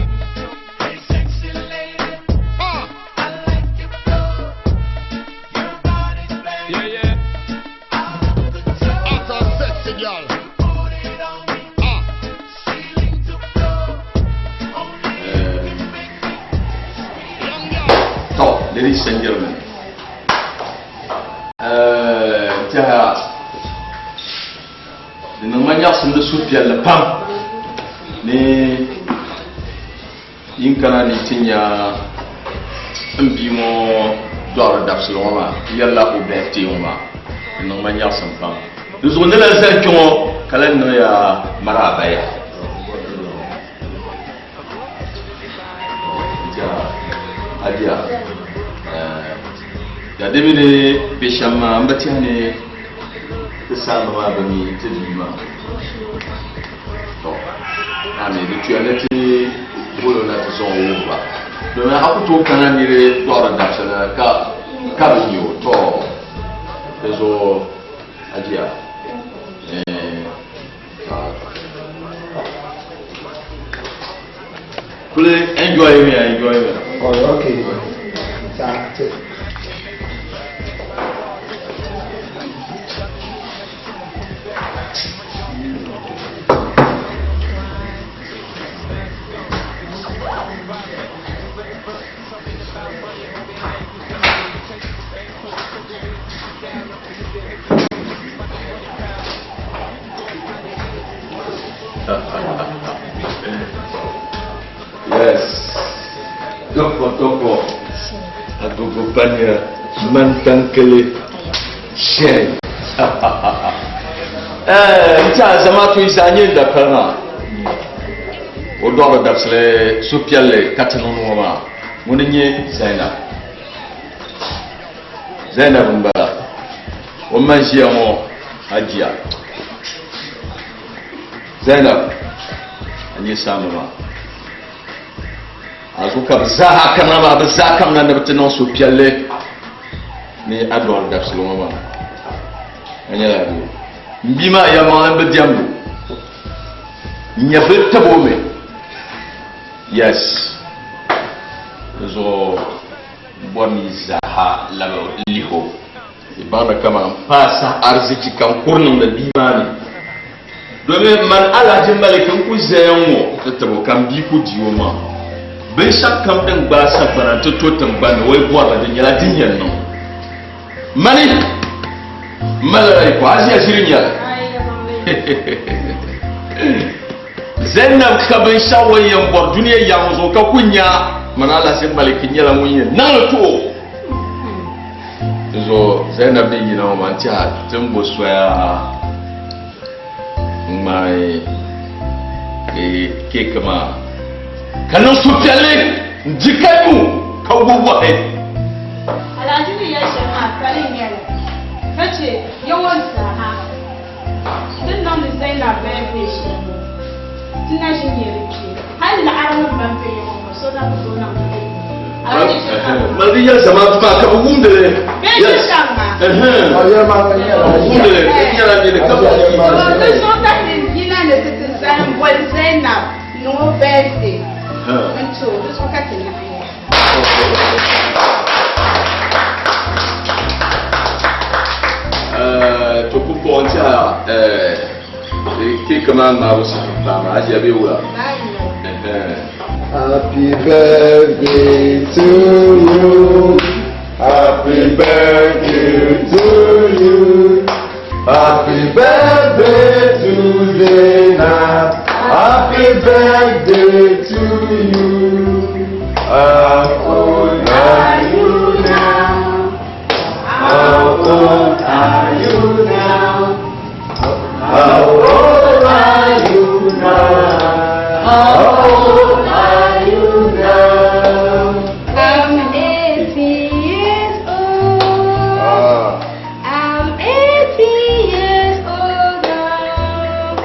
Hey, sexy lady. I like your flow. Your body's banging. Yeah, yeah. Hot and sexy girl. To, ladies and gentlemen, tɛha di niŋ ma nyaɣisim di suhupiɛlli pam ni yin kana ni ti nya n bia ŋɔ dɔɣiri dabisili ŋɔ maa n yɛlila o birthday ŋɔ maa di niŋ ma nyaɣisim pam di zuɣu ni lan zali kpe ŋɔ ka lan niŋ ya maraaba ya Hajiya ya di mi ni bɛ shɛm maa n bi tɛhi ni ti saamba maa bi mi ti bia maa to ami di tuya ni ti bolo na ti sɔŋ o wuhi ba domin a ku tooi kana niri dɔɣiri dabisili ka ka bi mi o to di zuɣu Hajiya kuli enjoy me enjoy me. Oh, okay. That's it. Yes. Toko toko. Agogo panya mantankele shen. Eh, nta zamaatu yi zaa nyɛ dapali maa. O dɔɣiri dabisili suhupiɛlli ka ti niŋ ŋɔ maa. Ŋuni n-nyɛ Zainab. Zainab m-bala. O ma n-ʒiya ŋɔ Hajiya. Zainab, a nyɛ saamba maa. A zuɣu ka bɛ zaaha kamina maa, bɛ zaa kamina ni bɛ ti niŋ suhupiɛlli ni a dɔɣiri dabisili ŋɔ maa. A nyɛla doo. M bia maa yɛlimaŋli m bi diɛmdi o. N nya bɛ tabi o mi. Yes. Di zuɣu m bɔri ni yi zaaha labi lihi o. Yi baŋdi kaman m paai saha arzichi ka n kuri niŋdi bia maa ni. Domin man Alhaji Malik n ku zaya ŋ-ŋɔ ti tib o ka m bia ku di o maŋ. Binshɛɣu kam din gbaai sagbana nti to tiŋgbani ni o yi bɔri li, di nyɛla din yɛn niŋ. Mani m malila yiko, a ʒiya ʒiri nyɛli. Zainab ka binshɛɣu o ni yɛn bɔri dunia yaŋ zuɣu ka ku nya mana Alhaji Maliki nyɛla ŋun yɛn niŋ li ti o. Di zuɣu Zainab ni yina ŋɔ maa n tiɛha ti ni bo soya n-ŋmaai keeki maa ka niŋ suhupiɛlli n-di ka nyu ka wuhi wahi. Alhaji ni yɛli shɛm maa pali n-nyɛ li ka che Yawɛ zaa. Ti ni niŋdi Zainab birthday shɛli ŋɔ, ti na ʒi n-nyɛ di kpee. Hali laɣiri ŋun ban be ya ŋɔ ka so na bi tooi niŋ di kpee. Mali di yɛli zamaatu maa ka bi wumdi li. Bee shɛm maa. Wumdi li, di nyɛla nini ka bi Di zuɣu ka ti yina ni ti ti zani m-boli Zainab niŋ o birthday n-ti o. Di zuɣu ka ti laɣim ya. To ku kpuɣi n tiɛha keeki maa ŋmaabu saha paai maa ajiya bee wula. Happy birthday to you. Happy birthday to you. Happy birthday to Zainab. Happy birthday to you. How old are you now? How old are you now? How old are you now? How old are you now? I'm 80 years old. I'm 80 years old now.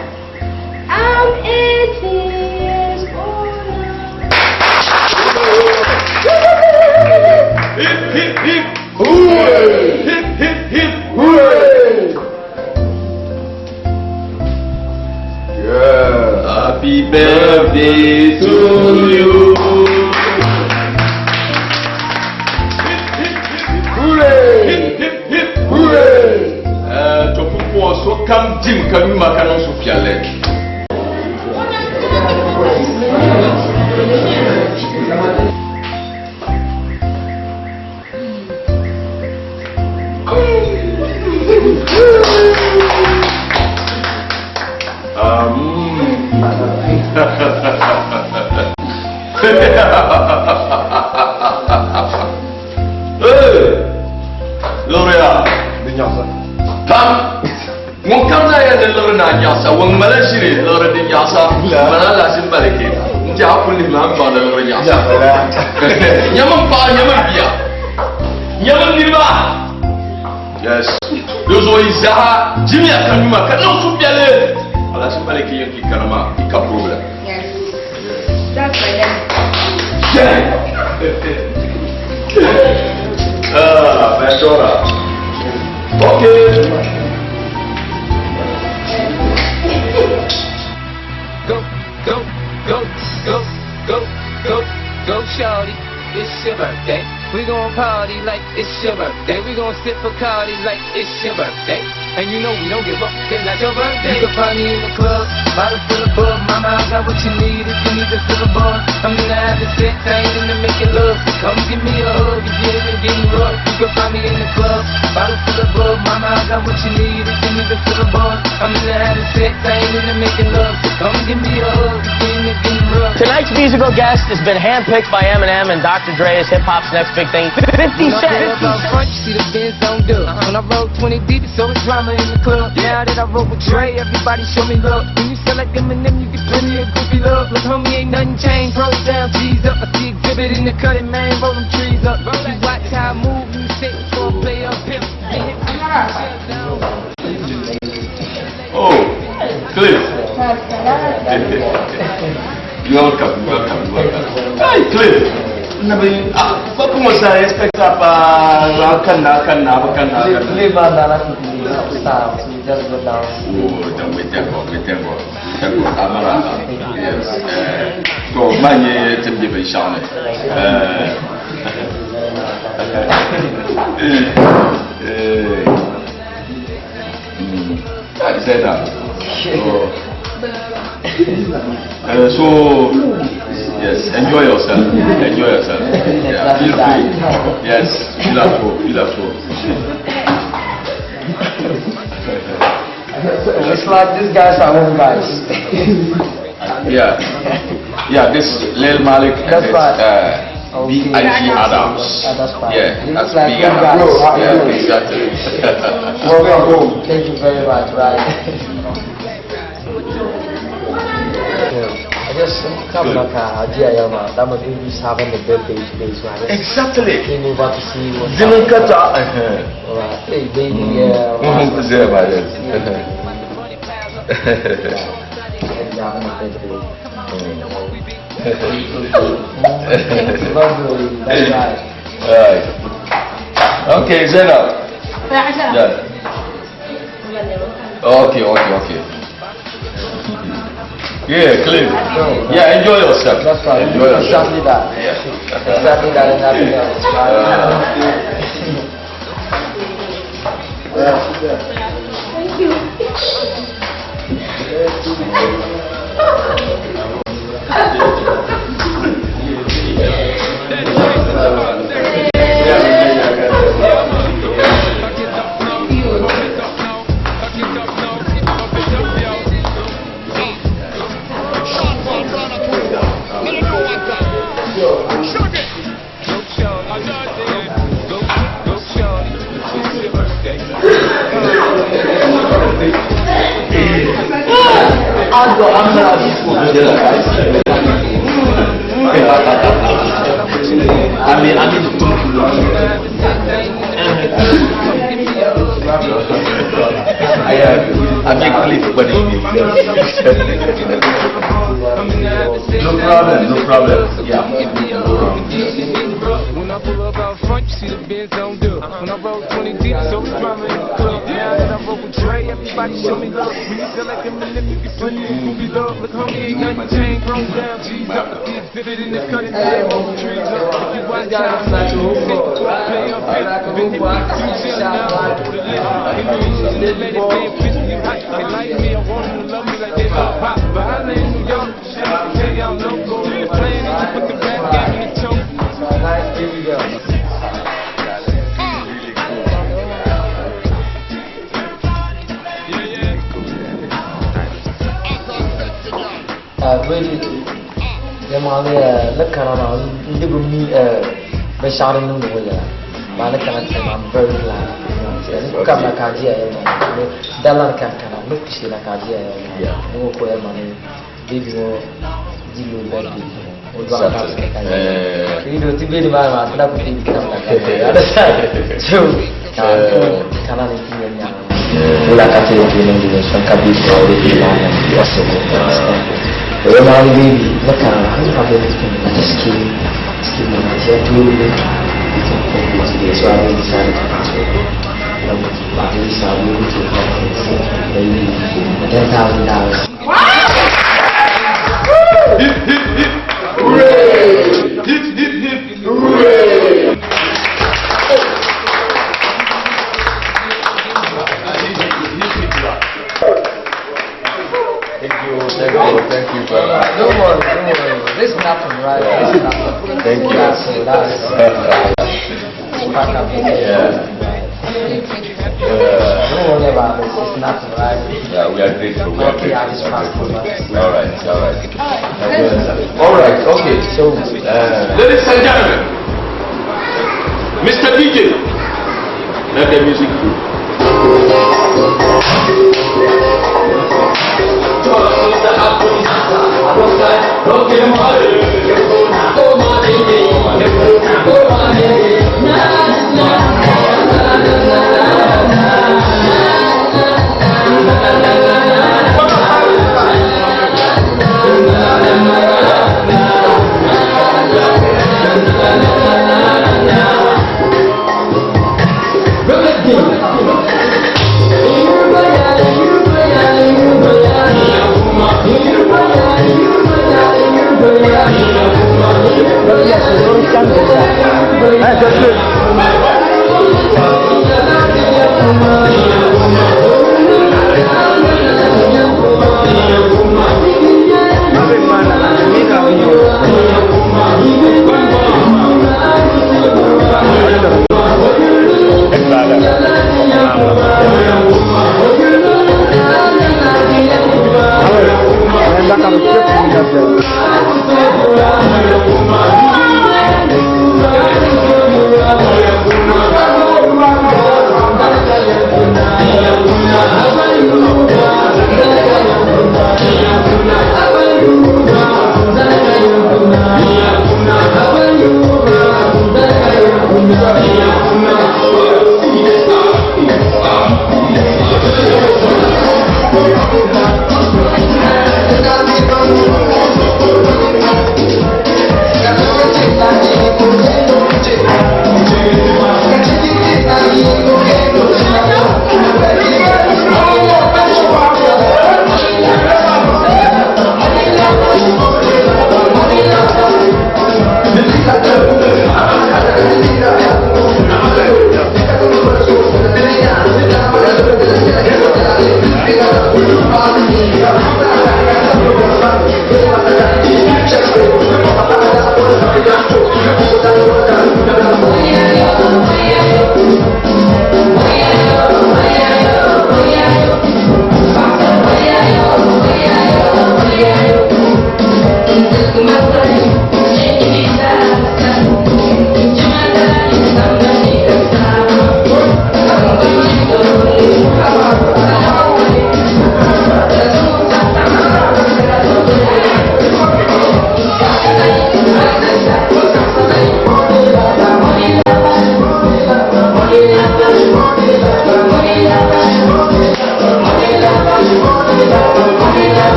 I'm 80 years old now. Hip hip hip hooray! Hip hip hip hooray! Yeah. Happy birthday to you. Hooray! Hip hip hip hooray! To pumpɔŋɔ sokam dim ka nyuma ka niŋ suhupiɛlli. Hey! Liɣiriya. Di nyaɣisa. Pam. Ŋun kam zaa yɛli ni liɣiri naa nyaɣisa, ŋun ŋmala ʒiri liɣiri di nyaɣisa, ŋmana Alhaji Maliki n-ti a kuli lihi maa m-baŋ ni liɣiri nyaɣisa. Nyami m paɣa, nyami m bia, nyami m niriba. Yes. Di zuɣu yi zaa jimiya ka nyuma ka niŋ suhupiɛlli. Alhaji Maliki yɛn ki kana maa, yi ka problem. Yes. That's my name. Ah, my daughter. Okay. Go, go, go, go, go, go, go, shawty. It's your birthday. We gon' party like it's your birthday. We gon' sip Bacardi like it's your birthday. And you know we don't give up, it's not your birthday. You can find me in the club, bottle full of bub. Mama, I got what you need if you need to fill a buzz. I'm in the having sex, I ain't into making love. So come give me a hug if you're into getting rough. You can find me in the club, bottle full of bub. Mama, I got what you need if you need to fill a buzz. I'm in the having sex, I ain't into making love. So come give me a hug if you're into getting rough. Tonight's musical guest has been handpicked by Eminem and Dr. Dre as hip-hop's next big thing, 50 When I Cent. pull up out front, you see the Benz on dub. When I roll 20 deep, it's always drama in the club. Now that I roll with Dre, everybody show me love. When you sell like Eminem, you get plenty of goofy love. Look, homie, ain't nothing changed. Roll down, G's up. I see Xzibit in the cutting, man. Roll them trees up. You watch how I move, you sit for a play up pimp. Get hit with the shell down. Oh, Cliff. You welcome, you welcome, you welcome. Hey, Cliff. Nabi, ah, ko kuma sa expect pa kan na kan na kan na kan. Cliff and Nana to style, so we just go down. Oh, then we thank God, we thank God, we thank God. Amara, yes. To manye timbi bin shane. Zainab. Oh. So, yes, enjoy yourself. Enjoy yourself. Yeah, feel free. Yes, feel at home. Feel at home. It's like these guys are home guys. Yeah. Yeah, this is Lil Malik and That's it's, right. B.I.G. Adams. That's fine. Yeah, You that's look like Big good Adams. guys. Bro, how you Yeah, doing? exactly. Welcome home. Thank you very much, right? I just come back, Ajia That my baby's having a birthday today, so I just Exactly. came over to see what's Zinin up. kata. Alright. Hey, baby, yeah. Zai ba yes. He's having a birthday. Lovely, that's right. Right. Okay, Zainab. Yeah. Okay. Yeah, clean. Yeah, enjoy yourself. That's right. Enjoy yourself. Exactly that. Yeah. Exactly that and nothing else. Right? Thank you. I make clip, but No problem, no problem. Yeah. When I pull up out front, you see the Benz on dub. When I roll 20 deep, so it's drama in the club. Now that I roll with Dre, everybody show me love. When you feel like Eminem, you can send me a groupie love. Look, homie, ain't nothing changed. Grown down, G's up. The exhibit in the cut, it's roll the trees up. If you watch out, you sick, play up here. Been hit with two chills now, the list. In the region, they let it stay officially hot. They like me, I want them to love me like they love pop. But I live in New York, shit, I can tell y'all local. The plan is to put the rap game in the choke. Nice baby girl. Really, yamani la kana na ndibu mi bashar nu wala ma la kana I'm very glad. You know what I'm saying? Kam na kaji ya ma dalan kan kana lokaci na kaji ya ma ngo ko ya ma ni baby mo dilo birthday o do aka ka kaji you know ti baby ma ma tana ku ti kam na kaji understand so kana ni ti nya wala ka te ti ni so ka bi ko ri ti la na also understand. Well, my baby, look at her. I have everything. I just came to give me my tea. I told me we can play today, so I really decided to pass it. I really decided we to maybe $10,000. Hip, hip, hip. Hooray! Hip, hip, hip. Hooray! Thank you, thank you, thank you very much. Don't worry, don't worry. This is nothing, right? This is nothing. Thank you. That's, that's, Yeah. Don't worry about this. It's nothing, right? Yeah, we are grateful. We are Okay, I just grateful. passed We are it. grateful. All right, all right. All right, okay. So, ladies and gentlemen, Mr. DJ, let the music play.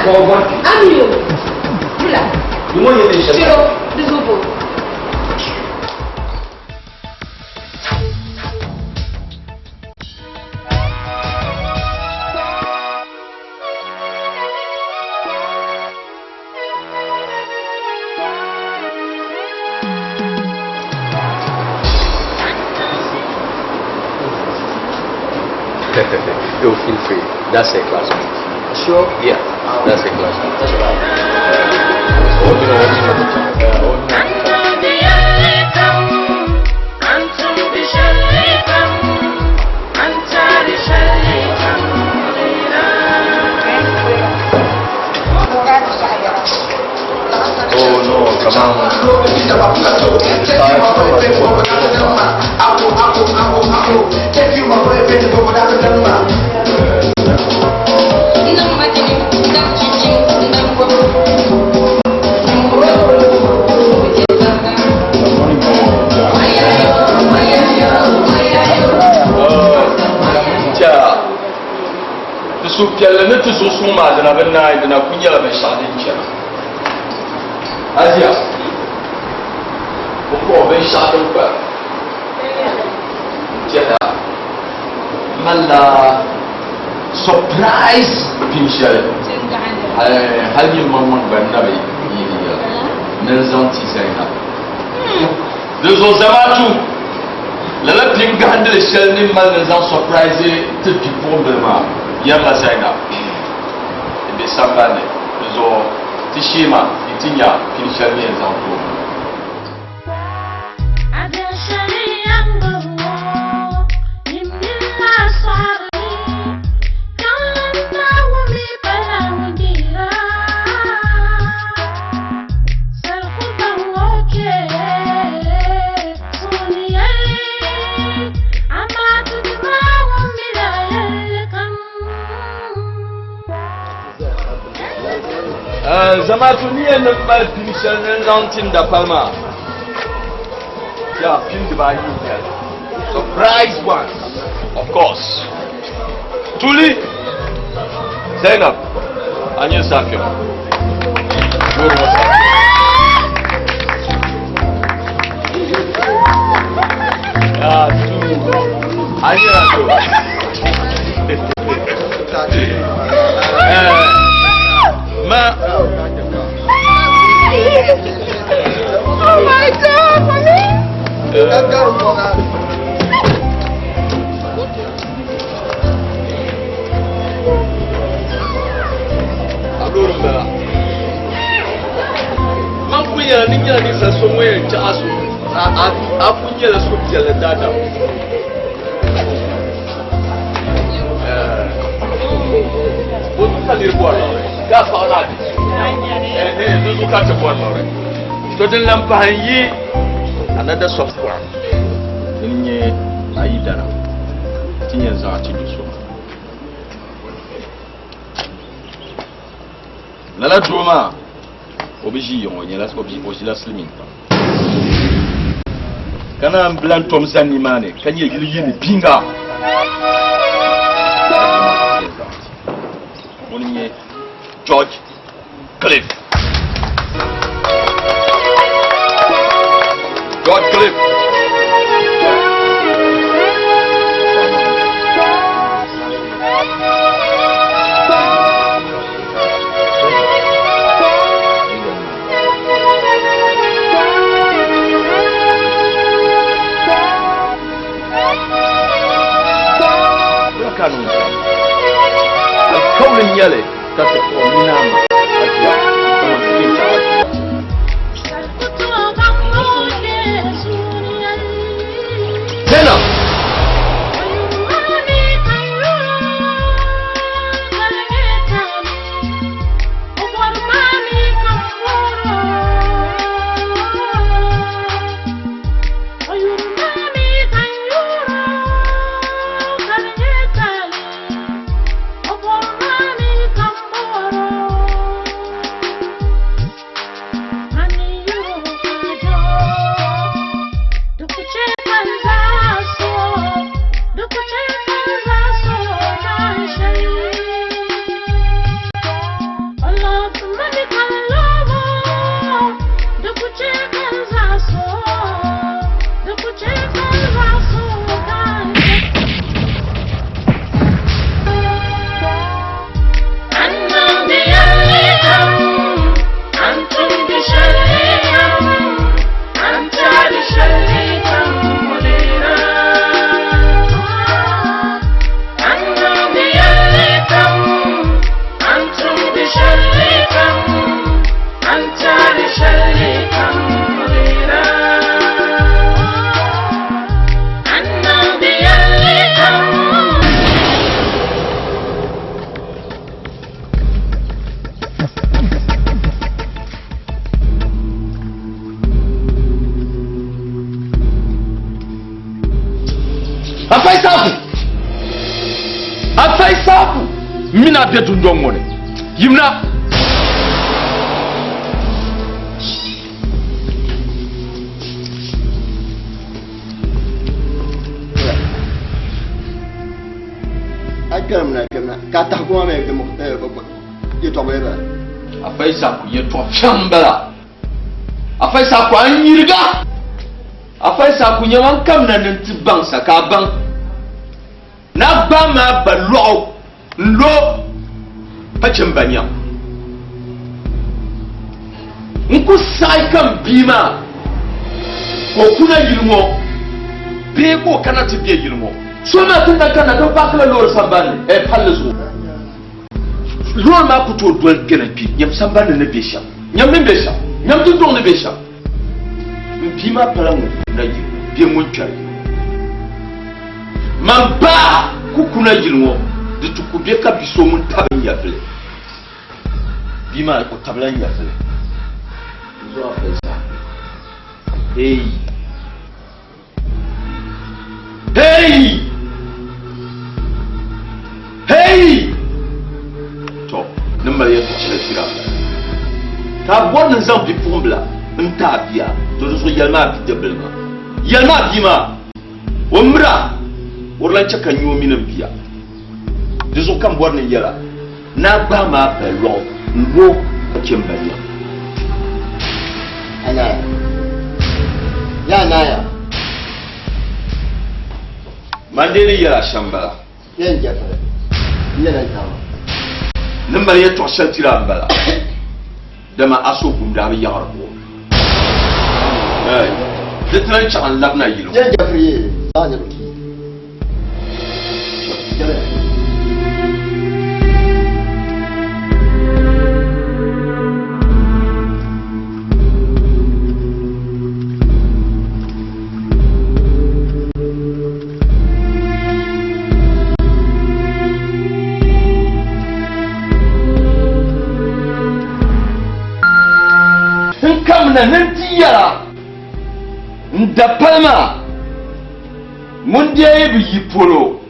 Ami o. Bula. Yi ŋɔ nyɛ neen shɛli. Chiro, di zuɣu. You feel free. That's a classmate. Sure? Yeah, that's a classmate. That's right. Oh no, come on. Ti suhupiɛlli ni ti zuɣu suŋ maa dina bi naai dina ku nyɛla binshɛɣu din chana. Aziya, pumpɔŋɔ binshɛɣu din kpalim n-tɛha malila surprise pin shɛli hali nyini maŋmaŋ gba na bi yi di yɛla ni n zaŋ ti Zainab. Dinzuɣu zamaatu lala pin gahindili shɛli ni mali ni zaŋ surprise ti bipuɣimbila maa yɛrila Zainab di be sambani ni. Dinzuɣu ti sheema yi ti nya pin shɛli ni yɛn zaŋ ti o maa. Zamaatu ni yɛn niŋ mali pini shɛli ni n zaŋ ti n dapali maa ya pini dibaayi n nyɛli surprise ones of course tuli Zainab a nyɛ safiya loori ŋɔ safiya ya tu a nyɛla to ma Oh my God, mommy! A loori n bala man ku nyɛla ni nyɛla ninsal so ŋun yɛn chaɣa so a ku nyɛla suhupiɛlli daadam. Bo ka niri bɔri liɣiri ka a paɣa maa bi di zuɣu ka ti bɔri liɣiri to din lan pahi n yi another soft one din nyɛ a yidana ti yɛn zaŋ a ti do so lala doo maa o bi ʒi yiŋ o nyɛla o ʒila silimiin kpaŋ ka naan bilan tom zani nimaani ka nyɛ yili yiini biŋga ŋuni nyɛ George Cliff. George Cliff. Alkauli nyɛli ka ti kpuɣi nina ma a jia kaman ti yɛn chaɣ a jia. Zainab! Shɛlikam, an tɛri shɛlikam ɣira. An niŋdi yɛlikam. Afa Isaku! Afa Isaku! M mini a be dundɔŋ ŋɔ ni. Yimna! A kpɛrimina kpɛrimina ka a tahigu maa mi yɛtɔɣa bala. Afa Isaku yɛtɔɣa fiɛŋ m-bala. Afa Isaku a nyiriga. Afa Isaku nyɛma n kamina ni n ti baŋ sa ka a baŋ ni a gbaai ma a ba lɔɣu n lo ka chɛ m ba nyaŋ. N ku saɣi ka m bia maa ka o kuna yili ŋɔ bee ka o kana ti be yili ŋɔ. So maa ti na kanna ka bɛ paakila loori sambani ni, eh, palli zuɣu. Loori maa ku tooi doli kpɛna kpe nyam sambani ni be shɛm, nyam ni be shɛm, nyam dundɔŋ ni be shɛm. M bia maa pala ŋun kuna yili ŋɔ bee ŋun kpɛri yili ŋɔ. Man ba ku kuna yili ŋɔ, di ti ku be ka bi so ŋun tabi n nyɛvili. Bia maa o tabila n nyɛvili. N zo a pali zaa. Hey! Hey! Hey! To, ni mali yɛltɔɣ shɛli tira ka a bɔri ni n zaŋ bipuɣimbila n-ti a bia, to di zuɣu yɛlimi a bidibbil maa, yɛlimi a bia maa, o mira, o di lan chɛ ka n nya o mini m bia. Di zuɣu ka m bɔri ni n yɛl a ni a gbahi ma a balɔɣu n-lo ka chɛ m ba nyaŋ. A naaya. Yaa naaya. Man dee ni yɛl a shɛm m-bala. Yɛn jɛfiri. N yɛla n taama. Ni mali yɛtɔɣ shɛli tiri a m-bala, dama a so gumdi a bi yaɣiri buɣim. Di ti lan chaɣ n-labina yili ŋɔ. Yɛn jɛfiri yee, zaa nyɛ bi ki. N kamina ni n ti yɛra n dapali maa. Ŋun dee yi bi yi polo,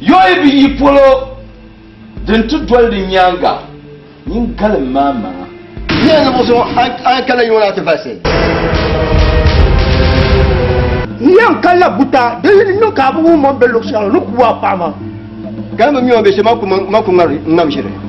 yo yi bi yi polo, din ti doli di nyaaŋa, nyin galim maa maŋa. Nyɛ ni buɣisi ŋɔ a yɛn kanna yiŋɔ na ti valisi. N yɛn kalila buta di yi niŋ ka a bi wum o ni be luɣ shɛli ni ku a paɣa maa. Ka m bi mi o be shɛm, man ku ŋam ʒiri.